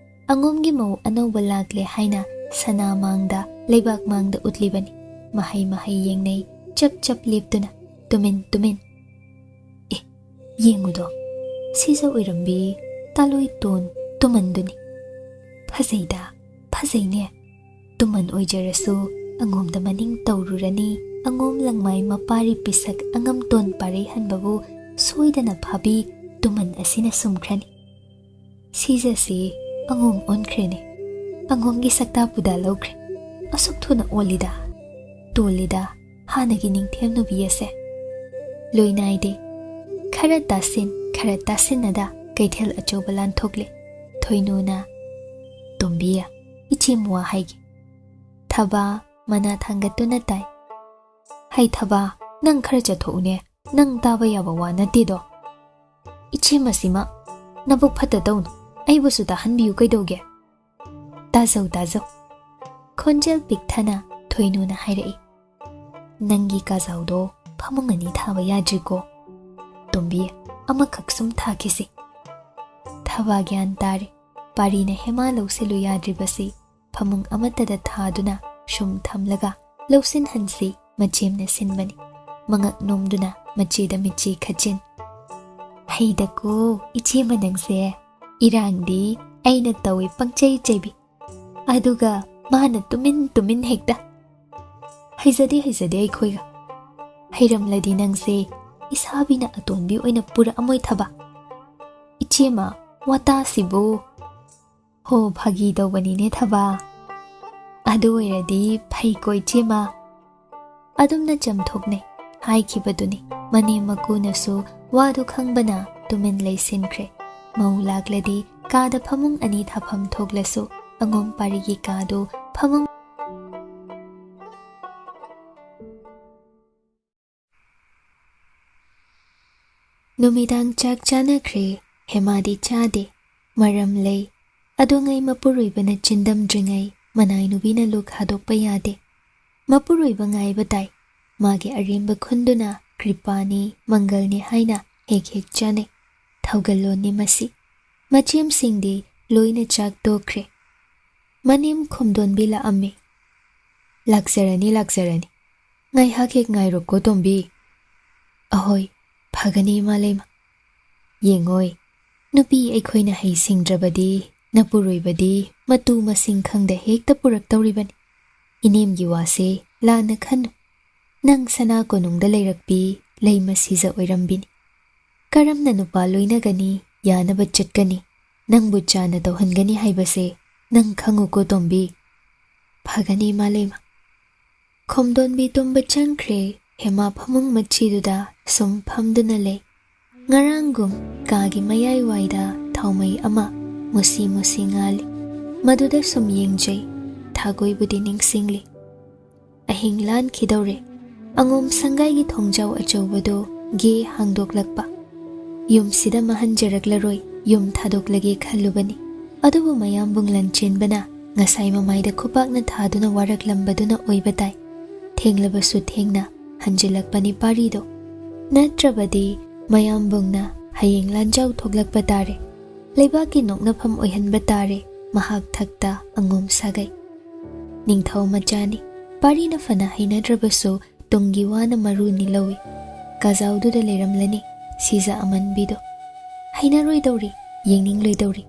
ꯑꯉꯣꯝꯒꯤ ꯃꯧ ꯑꯅꯧꯕ ꯂꯥꯛꯂꯦ ꯍꯥꯏꯅ ꯁꯅꯥ ꯃꯥꯡꯗ, ꯂꯩꯕꯥꯛ ꯃꯥꯡꯗ ꯎꯠꯂꯤꯕꯅꯤ꯫ ꯃꯍꯩ ꯃꯍꯩ ꯌꯦꯡꯅꯩ, ꯆꯞ ꯆꯞ ꯂꯦꯞꯇꯨꯅ꯫ ꯇꯨꯃꯤꯟ ꯇꯨꯃꯤꯟ꯫ ꯑꯦ, ꯌꯦꯡꯉꯨꯗꯣ, ꯁꯤꯖ ꯑꯣꯏꯔꯝꯕꯤ ꯇꯥꯂꯣꯏꯇꯣꯟ ꯇꯨꯃꯟꯗꯨꯅꯤ꯫ ꯐꯖꯩꯗ, ꯐꯖꯩꯅꯦ꯫ ꯇꯨꯃꯟ ꯑꯣꯏꯖꯔꯁꯨ ꯑꯉꯣꯝꯗ ꯃꯅꯤꯡ ꯇꯧꯔꯨꯔꯅꯤ꯫ ꯑꯉꯣꯝ ꯂꯪꯃꯥꯏ ꯃꯄꯥꯔꯤ ꯄꯤꯁꯛ ꯑꯉꯝꯇꯣꯟ ꯄꯥꯔꯩ ꯍꯟꯕꯕꯨ ꯁꯣꯏꯗꯅ ꯐꯥꯕꯤ ꯇꯨꯃꯟ ꯑꯁꯤꯅ ꯁꯨꯝꯈ꯭ꯔꯅꯤ꯫ ꯁꯤꯖꯁꯤ ꯑꯉꯣꯝ ꯑꯣꯟꯈ꯭ꯔꯦꯅꯦ꯫ ꯑꯉꯣꯝꯒꯤ ꯁꯛꯇꯥ ꯄꯨꯗꯥ ꯂꯧꯈ꯭ꯔꯦ꯫ ꯑꯁꯨꯛ ꯊꯨꯅ ꯑꯣꯜꯂꯤꯗ, ꯇꯣꯜꯂꯤꯗ ꯍꯥꯟꯅꯒꯤ ꯅꯤꯡꯊꯦꯝ ꯅꯨꯕꯤ ꯑꯁꯦ꯫ ꯂꯣꯏ ꯅꯥꯏꯗꯦ꯫ ꯈꯔ ꯇꯥꯁꯤꯟ, ꯈꯔ ꯇꯥꯁꯤꯟꯅꯗ ꯀꯩꯊꯦꯜ ꯑꯆꯧꯕ ꯂꯥꯟꯊꯣꯛꯂꯦ꯫ ꯊꯣꯏꯅꯨꯅ, "ꯇꯣꯝꯕꯤ, ꯏꯆꯦꯝ ꯋꯥ ꯍꯥꯏꯒꯦ꯫ ꯊꯕꯥ ꯃꯅꯥ ꯊꯥꯡꯒꯠꯇꯨꯅ ꯇꯥꯏ꯫ ꯍꯩ ꯊꯕꯥ, ꯅꯪ ꯈꯔ ꯆꯠꯊꯣꯛꯎꯅꯦ꯫ ꯅꯪ ꯇꯥꯕ ꯌꯥꯕ ꯋꯥ ꯅꯠꯇꯦꯗꯣ꯫ ꯏꯆꯦ ꯃꯁꯤꯃ ꯅꯕꯨꯛ ꯐꯠꯇ ꯇꯧꯅꯨ, ꯑꯩꯕꯨꯁꯨ ꯇꯥꯍꯟꯕꯤꯌꯨ ꯀꯩꯗꯧꯒꯦ? ꯇꯥꯖꯧ, ꯇꯥꯖꯧ꯫ ꯈꯣꯟꯖꯦꯜ ꯄꯤꯛꯊꯅ ꯊꯣꯏꯅꯨꯅ ꯍꯥꯏꯔꯛꯏ꯫ ꯅꯪꯒꯤ ꯀꯥꯖꯥꯎꯗꯣ ꯐꯃꯨꯡ ꯑꯅꯤ ꯊꯥꯕ ꯌꯥꯗ꯭ꯔꯤꯀꯣ? ꯇꯣꯝꯕꯤ, ꯑꯃꯈꯛ ꯁꯨꯝ ꯊꯥꯈꯤꯁꯤ꯫ ꯊꯕꯥ ꯒ꯭ꯌꯥꯟ ꯇꯥꯔꯦ꯫ ꯄꯥꯔꯤꯅ ꯍꯦꯃꯥ ꯂꯧꯁꯤꯜꯂꯨ ꯌꯥꯗ꯭ꯔꯤꯕꯁꯤ ꯐꯃꯨꯡ ꯑꯃꯠꯇꯗ ꯊꯥꯗꯨꯅ ꯁꯨꯝ ꯊꯝꯂꯒ ꯂꯧꯁꯤꯟꯍꯟꯁꯤ ꯃꯆꯦꯝꯅ ꯁꯤꯟꯕꯅꯤ꯫ ꯃꯉꯛ ꯅꯣꯝꯗꯨꯅ ꯃꯆꯦꯗ ꯃꯤꯠꯆꯤ ꯈꯠꯆꯤꯟ꯫ ꯍꯩꯗꯀꯣ, ꯏꯆꯦꯃ ꯅꯪꯁꯦ꯫ ꯏꯔꯥꯡꯗꯤ ꯑꯩꯅ ꯇꯧꯏ ꯄꯪꯆꯩ ꯆꯩꯕꯤ꯫ ꯑꯗꯨꯒ ꯃꯥꯅ ꯇꯨꯃꯤꯟ ꯇꯨꯃꯤꯟ ꯍꯦꯛꯇ꯫ ꯍꯩꯖꯗꯦ, ꯍꯩꯖꯗꯦ ꯑꯩꯈꯣꯏꯒ꯫ ꯍꯩꯔꯝꯂꯗꯤ ꯅꯪꯁꯦ ꯏꯁꯥꯕꯤꯅ ꯑꯇꯣꯟꯕꯤ ꯑꯣꯏꯅ ꯄꯨꯔꯛꯑꯝꯃꯣꯏ ꯊꯕ꯫ ꯏꯆꯦꯃ, ꯋꯥꯇꯥꯁꯤꯕꯨ꯫ ꯍꯣ, ꯐꯥꯒꯤ ꯇꯧꯕꯅꯤꯅꯦ ꯊꯕ꯫ ꯑꯗꯨ ꯑꯣꯏꯔꯗꯤ ꯐꯩꯀꯣ ꯏꯆꯦꯃ꯫ ꯑꯗꯨꯝꯅ ꯆꯝꯊꯣꯛꯅꯩ ꯍꯥꯏꯈꯤꯕꯗꯨꯅꯤ꯫ ꯃꯅꯦꯝ ꯃꯀꯨꯅꯁꯨ ꯋꯥꯗꯨ ꯈꯪꯕꯅ ꯇꯨꯃꯤꯟ ꯂꯩꯁꯤꯟꯈ꯭ꯔꯦ꯫ ꯃꯧ ꯂꯥꯛꯂꯗꯤ ꯀꯥꯗ ꯐꯃꯨꯡ ꯑꯅꯤ ꯊꯥꯐꯝ ꯊꯣꯛꯂꯁꯨ ꯑꯉꯣꯝ ꯄꯥꯔꯤꯒꯤ ꯀꯥꯗꯨ ꯐꯃꯨꯡ ꯅꯨꯃꯤꯗꯥꯡ ꯆꯥꯛ ꯆꯥꯅꯈ꯭ꯔꯦ꯫ ꯍꯦꯃꯥꯗꯤ ꯆꯥꯗꯦ꯫ ꯃꯔꯝ ꯂꯩ꯫ ꯑꯗꯨꯉꯩ ꯃꯄꯨꯔꯣꯏꯕꯅ ꯆꯤꯟꯗꯝꯗ꯭ꯔꯤꯉꯩ ꯃꯅꯥꯏꯅꯨꯕꯤꯅ ꯂꯨꯛ ꯍꯥꯗꯣꯛꯄ ꯌꯥꯗꯦ꯫ ꯃꯄꯨꯔꯣꯏꯕ ꯉꯥꯏꯕ ꯇꯥꯏ꯫ ꯃꯥꯒꯤ ꯑꯔꯦꯝꯕ ꯈꯨꯟꯗꯨꯅ ꯀ꯭ꯔꯤꯄꯥꯅꯤ, ꯃꯪꯒꯜꯅꯤ ꯍꯥꯏꯅ ꯍꯦꯛ ꯍꯦꯛ ꯆꯥꯅꯩ꯫ ꯊꯧꯒꯜꯂꯣꯟꯅꯤ ꯃꯁꯤ꯫ ꯃꯆꯦꯝꯁꯤꯡꯗꯤ ꯂꯣꯏꯅ ꯆꯥꯛ ꯇꯣꯛꯈ꯭ꯔꯦ꯫ ꯃꯅꯦꯝ ꯈꯣꯝꯗꯣꯟꯕꯤ ꯂꯥꯛꯑꯝꯃꯤ꯫ "ꯂꯥꯛꯆꯔꯅꯤ, ꯂꯥꯛꯆꯔꯅꯤ꯫ ꯉꯥꯏꯍꯥꯛ ꯍꯦꯛ ꯉꯥꯏꯔꯣꯀꯣ, ꯇꯣꯝꯕꯤ꯫" "ꯑꯍꯣꯏ, ꯐꯒꯅꯤ, ꯏꯃꯥ ꯂꯩꯃ꯫" "ꯌꯦꯡꯉꯣꯏ, ꯅꯨꯄꯤ ꯑꯩꯈꯣꯏꯅ ꯍꯩꯁꯤꯡꯗ꯭ꯔꯕꯗꯤ ꯅꯄꯨꯔꯣꯏꯕꯗꯤ ꯃꯇꯨ ꯃꯁꯤꯡ ꯈꯪꯗ ꯍꯦꯛꯇ ꯄꯨꯔꯛꯇꯧꯔꯤꯕꯅꯤ꯫ ꯏꯅꯦꯝꯒꯤ ꯋꯥꯁꯦ ꯂꯥꯟꯅ ꯈꯟꯅꯨ꯫ ꯅꯪ ꯁꯅꯥ ꯀꯣꯅꯨꯡꯗ ꯂꯩꯔꯛꯄꯤ ꯂꯩꯃ ꯁꯤꯖ ꯑꯣꯏꯔꯝꯕꯤꯅꯤ꯫ ꯀꯔꯝꯅ ꯅꯨꯄꯥ ꯂꯣꯏꯅꯒꯅꯤ, ꯌꯥꯅꯕ ꯆꯠꯀꯅꯤ, ꯅꯪꯕꯨ ꯆꯥꯅ ꯇꯧꯍꯟꯒꯅꯤ ꯍꯥꯏꯕꯁꯦ ꯅꯪ ꯈꯪꯉꯨꯀꯣ, ꯇꯣꯝꯕꯤ꯫" "ꯐꯒꯅꯤ, ꯏꯃꯥ ꯂꯩꯃ꯫" ꯈꯣꯝꯗꯣꯟꯕꯤ ꯇꯨꯝꯕ ꯆꯪꯈ꯭ꯔꯦ꯫ ꯍꯦꯃꯥ ꯐꯃꯨꯡ ꯃꯆꯤꯗꯨꯗ ꯁꯨꯝ ꯐꯝꯗꯨꯅ ꯂꯩ꯫ ꯉꯔꯥꯡꯒꯨꯝ ꯀꯥꯒꯤ ꯃꯌꯥꯏ ꯋꯥꯏꯗ ꯊꯥꯎꯃꯩ ꯑꯃ ꯃꯨꯁꯤ ꯃꯨꯁꯤ ꯉꯥꯜꯂꯤ꯫ ꯃꯗꯨꯗ ꯁꯨꯝ ꯌꯦꯡꯖꯩ꯫ ꯊꯥꯒꯣꯏꯕꯨꯗꯤ ꯅꯤꯡꯁꯤꯡꯂꯤ꯫ ꯑꯍꯤꯡ ꯂꯥꯟꯈꯤꯗꯧꯔꯦ꯫ ꯑꯉꯣꯝ ꯁꯪꯒꯥꯏꯒꯤ ꯊꯣꯡꯖꯥꯎ ꯑꯆꯧꯕꯗꯨ ꯒꯦ ꯍꯥꯡꯗꯣꯛꯂꯛꯄ꯫ "ꯌꯨꯝꯁꯤꯗ ꯃꯍꯟꯖꯔꯛꯂꯔꯣꯏ" ꯌꯨꯝ ꯊꯥꯗꯣꯛꯂꯒꯦ ꯈꯜꯂꯨꯕꯅꯤ꯫ ꯑꯗꯨꯕꯨ ꯃꯌꯥꯝꯕꯨꯡ ꯂꯟꯆꯦꯟꯕꯅ ꯉꯁꯥꯏ ꯃꯃꯥꯏꯗ ꯈꯨꯄꯥꯛꯅ ꯊꯥꯗꯨꯅ ꯋꯥꯔꯛꯂꯝꯕꯗꯨꯅ ꯑꯣꯏꯕ ꯇꯥꯏ꯫ ꯊꯦꯡꯂꯕꯁꯨ ꯊꯦꯡꯅ ꯍꯟꯖꯤꯜꯂꯛꯄꯅꯤ ꯄꯥꯔꯤꯗꯣ꯫ ꯅꯠꯇ꯭ꯔꯕꯗꯤ ꯃꯌꯥꯝꯕꯨꯡꯅ ꯍꯌꯦꯡ ꯂꯥꯟꯖꯥꯎ ꯊꯣꯛꯂꯛꯄ ꯇꯥꯔꯦ꯫ ꯂꯩꯕꯥꯛꯀꯤ ꯅꯣꯛꯅꯐꯝ ꯑꯣꯏꯍꯟꯕ ꯇꯥꯔꯦ ꯃꯍꯥꯛ ꯊꯛꯇ ꯑꯉꯣꯝ ꯁꯥꯒꯩ꯫ ꯅꯤꯡꯊꯧ ꯃꯆꯥꯅꯤ꯫ ꯄꯥꯔꯤꯅ ꯐꯅ ꯍꯩꯅꯗ꯭ꯔꯕꯁꯨ ꯇꯨꯡꯒꯤ ꯋꯥꯅ ꯃꯔꯨꯅꯤ ꯂꯧꯏ꯫ ꯀꯥꯖꯥꯎꯗꯨꯗ ꯂꯩꯔꯝꯂꯅꯤ ꯁꯤꯖ ꯑꯃꯟꯕꯤꯗꯣ꯫ ꯍꯩꯅꯔꯣꯏꯗꯧꯔꯤ, ꯌꯦꯡꯅꯤꯡꯂꯣꯏꯗꯧꯔꯤ꯫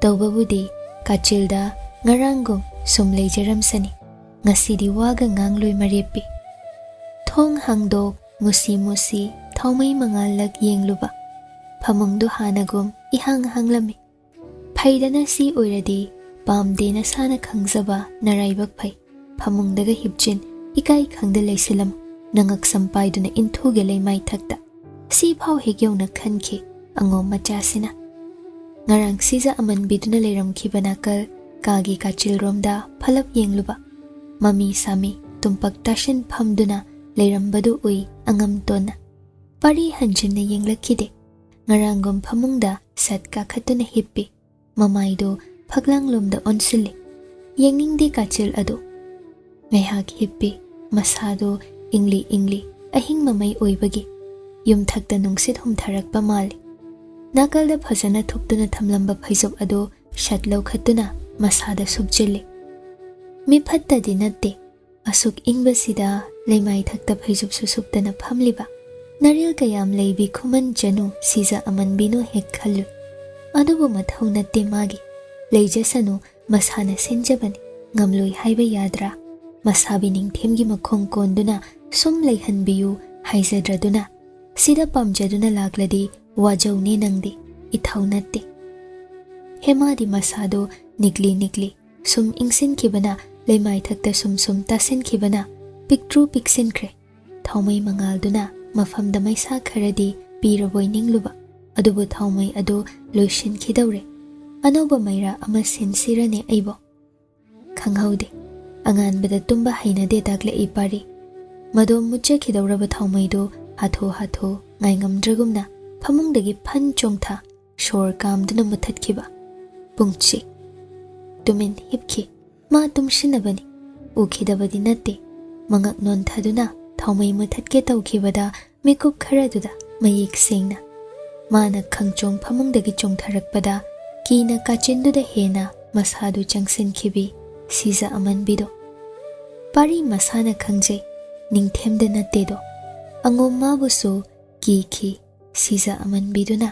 ꯇꯧꯕꯕꯨꯗꯤ ꯀꯥꯆꯤꯜꯗ ꯉꯔꯥꯡꯒꯨꯝ ꯁꯨꯝ ꯂꯩꯖꯔꯝꯁꯅꯤ꯫ ꯉꯁꯤꯗꯤ ꯋꯥꯒ ꯉꯥꯡꯂꯣꯏ ꯃꯔꯦꯞꯄꯤ꯫ ꯊꯣꯡ ꯍꯥꯡꯗꯣꯛ ꯃꯨꯁꯤ ꯃꯨꯁꯤ ꯊꯥꯎꯃꯩ ꯃꯉꯥꯜꯂꯛ ꯌꯦꯡꯂꯨꯕ꯫ ꯐꯃꯨꯡꯗꯨ ꯍꯥꯟꯅꯒꯨꯝ ꯏꯍꯥꯡ ꯍꯥꯡꯂꯝꯃꯤ꯫ ꯐꯩꯗꯅ ꯁꯤ ꯑꯣꯏꯔꯗꯤ ꯄꯥꯝꯗꯦ ꯅꯁꯥꯅ ꯈꯪꯖꯕ ꯅꯔꯥꯏꯕꯛ ꯐꯩ꯫ ꯐꯃꯨꯡꯗꯒ ꯍꯤꯞꯆꯤꯟ ꯏꯀꯥꯏ ꯈꯪꯗ ꯂꯩꯁꯤꯜꯂꯝꯃꯨ꯫ ꯅꯉꯛꯁꯝ ꯄꯥꯏꯗꯨꯅ ꯏꯟꯊꯨꯒꯦ ꯂꯩꯃꯥꯏ ꯊꯛꯇ꯫ ꯁꯤ ꯐꯥꯎ ꯍꯦꯛ ꯌꯧꯅ ꯈꯟꯈꯤ ꯑꯉꯣꯝ ꯃꯆꯥꯁꯤꯅ꯫ ꯉꯔꯥꯡ ꯁꯤꯖ ꯑꯃꯟꯕꯤꯗꯨꯅ ꯂꯩꯔꯝꯈꯤꯕ ꯅꯥꯀꯜ ꯀꯥꯒꯤ ꯀꯥꯆꯤꯜꯔꯣꯝꯗ ꯐꯂꯞ ꯌꯦꯡꯂꯨꯕ꯫ ꯃꯃꯤ ꯁꯥꯃꯤ ꯇꯨꯝꯄꯛ ꯇꯥꯁꯤꯟ ꯐꯝꯗꯨꯅ ꯂꯩꯔꯝꯕꯗꯨ ꯎꯏ ꯑꯉꯝꯇꯣꯟꯅ꯫ ꯄꯥꯔꯤ ꯍꯟꯖꯤꯟꯅ ꯌꯦꯡꯂꯛꯈꯤꯗꯦ꯫ ꯉꯔꯥꯡꯒꯨꯝ ꯐꯃꯨꯡꯗ ꯁꯠ ꯀꯥꯈꯠꯇꯨꯅ ꯍꯤꯞꯄꯤ꯫ ꯃꯃꯥꯏꯗꯨ ꯐꯛꯂꯥꯡꯂꯣꯝꯗ ꯑꯣꯟꯁꯤꯜꯂꯤ꯫ ꯌꯦꯡꯅꯤꯡꯗꯦ ꯀꯥꯆꯤꯜ ꯑꯗꯨ꯫ ꯉꯥꯏꯍꯥꯛ ꯍꯤꯞꯄꯤ꯫ ꯃꯁꯥꯗꯨ ꯏꯪꯂꯤ ꯏꯪꯂꯤ, ꯑꯍꯤꯡ ꯃꯃꯩ ꯑꯣꯏꯕꯒꯤ꯫ ꯌꯨꯝꯊꯛꯇ ꯅꯨꯡꯁꯤꯠ ꯍꯨꯝꯊꯔꯛꯄ ꯃꯥꯜꯂꯤ꯫ ꯅꯥꯀꯜꯗ ꯐꯖꯅ ꯊꯨꯞꯇꯨꯅ ꯊꯝꯂꯝꯕ ꯐꯩꯖꯨꯞ ꯑꯗꯨ ꯁꯠ ꯂꯧꯈꯠꯇꯨꯅ ꯃꯁꯥꯗ ꯁꯨꯞꯆꯤꯜꯂꯤ꯫ ꯃꯤꯐꯠꯇꯗꯤ ꯅꯠꯇꯦ꯫ ꯑꯁꯨꯛ ꯏꯪꯕꯁꯤꯗ ꯂꯩꯃꯥꯏ ꯊꯛꯇ ꯐꯩꯖꯨꯞꯁꯨ ꯁꯨꯞꯇꯅ ꯐꯝꯂꯤꯕ꯫ ꯅꯔꯦꯜ ꯀꯌꯥꯝ ꯂꯩꯕꯤ ꯈꯨꯃꯟ ꯆꯅꯨ ꯁꯤꯖ ꯑꯃꯟꯕꯤꯅꯣ ꯍꯦꯛ ꯈꯜꯂꯨꯏ꯫ ꯑꯗꯨꯕꯨ ꯃꯊꯧ ꯅꯠꯇꯦ ꯃꯥꯒꯤ꯫ ꯂꯩꯖꯁꯅꯨ, ꯃꯁꯥꯅ ꯁꯤꯟꯖꯕꯅꯤ꯫ ꯉꯝꯂꯣꯏ ꯍꯥꯏꯕ ꯌꯥꯗ꯭ꯔꯥ? ꯃꯁꯥꯕꯤ ꯅꯤꯡꯊꯦꯝꯒꯤ ꯃꯈꯣꯡ ꯀꯣꯟꯗꯨꯅ ꯁꯨꯝ ꯂꯩꯍꯟꯕꯤꯌꯨ ꯍꯥꯏꯖꯗ꯭ꯔꯗꯨꯅ꯫ ꯁꯤꯗ ꯄꯥꯝꯖꯗꯨꯅ ꯂꯥꯛꯂꯗꯤ ꯋꯥꯖꯧꯅꯦ ꯅꯪꯗꯤ, ꯏꯊꯧ ꯅꯠꯇꯦ꯫ ꯍꯦꯃꯥꯗꯤ ꯃꯁꯥꯗꯨ ꯅꯤꯛꯂꯤ ꯅꯤꯛꯂꯤ ꯁꯨꯝ ꯏꯪꯁꯤꯟꯈꯤꯕꯅ, ꯂꯩꯃꯥꯏꯊꯛꯇ ꯁꯨꯝ ꯁꯨꯝ ꯇꯥꯁꯤꯟꯈꯤꯕꯅ ꯄꯤꯛꯇ꯭ꯔꯨ ꯄꯤꯛꯁꯤꯟꯈ꯭ꯔꯦ꯫ ꯊꯥꯎꯃꯩ ꯃꯉꯥꯜꯗꯨꯅ ꯃꯐꯝꯗ ꯃꯩꯁꯥ ꯈꯔꯗꯤ ꯄꯤꯔꯕꯣꯏ ꯅꯤꯡꯂꯨꯕ, ꯑꯗꯨꯕꯨ ꯊꯥꯎꯃꯩ ꯑꯗꯨ ꯂꯣꯏꯁꯤꯟꯈꯤꯗꯧꯔꯦ꯫ ꯑꯅꯧꯕ ꯃꯩꯔꯥ ꯑꯃ ꯁꯤꯟꯁꯤꯔꯅꯦ ꯑꯩꯕꯣ? ꯈꯪꯍꯧꯗꯦ꯫ ꯑꯉꯥꯟꯕꯗ ꯇꯨꯝꯕ ꯍꯩꯅꯗꯦ ꯇꯥꯛꯂꯛꯏ ꯄꯥꯔꯤ꯫ ꯃꯗꯣꯝ ꯃꯨꯠꯆꯈꯤꯗꯧꯔꯕ ꯊꯥꯎꯃꯩꯗꯨ ꯍꯥꯊꯨ ꯍꯥꯊꯨ ꯉꯥꯏꯉꯝꯗ꯭ꯔꯒꯨꯝꯅ ꯐꯃꯨꯡꯗꯒꯤ ꯐꯟ ꯆꯣꯡꯊ ꯁꯣꯔ ꯀꯥꯝꯗꯨꯅ ꯃꯨꯊꯠꯈꯤꯕ꯫ ꯄꯨꯡꯆꯤꯛ꯫ ꯇꯨꯃꯤꯟ ꯍꯤꯞꯈꯤ꯫ ꯃꯥ ꯇꯨꯝꯁꯤꯟꯅꯕꯅꯤ꯫ ꯎꯈꯤꯗꯕꯗꯤ ꯅꯠꯇꯦ꯫ ꯃꯉꯛ ꯅꯣꯟꯊꯗꯨꯅ ꯊꯥꯎꯃꯩ ꯃꯨꯊꯠꯀꯦ ꯇꯧꯈꯤꯕꯗ ꯃꯤꯀꯨꯞ ꯈꯔꯗꯨꯗ ꯃꯌꯦꯛ ꯁꯦꯡꯅ ꯃꯥꯅ ꯈꯪꯆꯣꯡ ꯐꯃꯨꯡꯗꯒꯤ ꯆꯣꯡꯊꯔꯛꯄꯗ ꯀꯤꯅ ꯀꯥꯆꯤꯟꯗꯨꯗ ꯍꯦꯟꯅ ꯃꯁꯥꯗꯨ ꯆꯪꯁꯤꯟꯈꯤꯕꯤ ꯁꯤꯖ ꯑꯃꯟꯕꯤꯗꯣ꯫ ꯄꯥꯔꯤ ꯃꯁꯥꯅ ꯈꯪꯖꯩ, ꯅꯤꯡꯊꯦꯝꯗ ꯅꯠꯇꯦꯗꯣ꯫ ꯑꯉꯣꯝ ꯃꯥꯕꯨꯁꯨ ꯀꯤꯈꯤ ꯁꯤꯖ ꯑꯃꯟꯕꯤꯗꯨꯅ꯫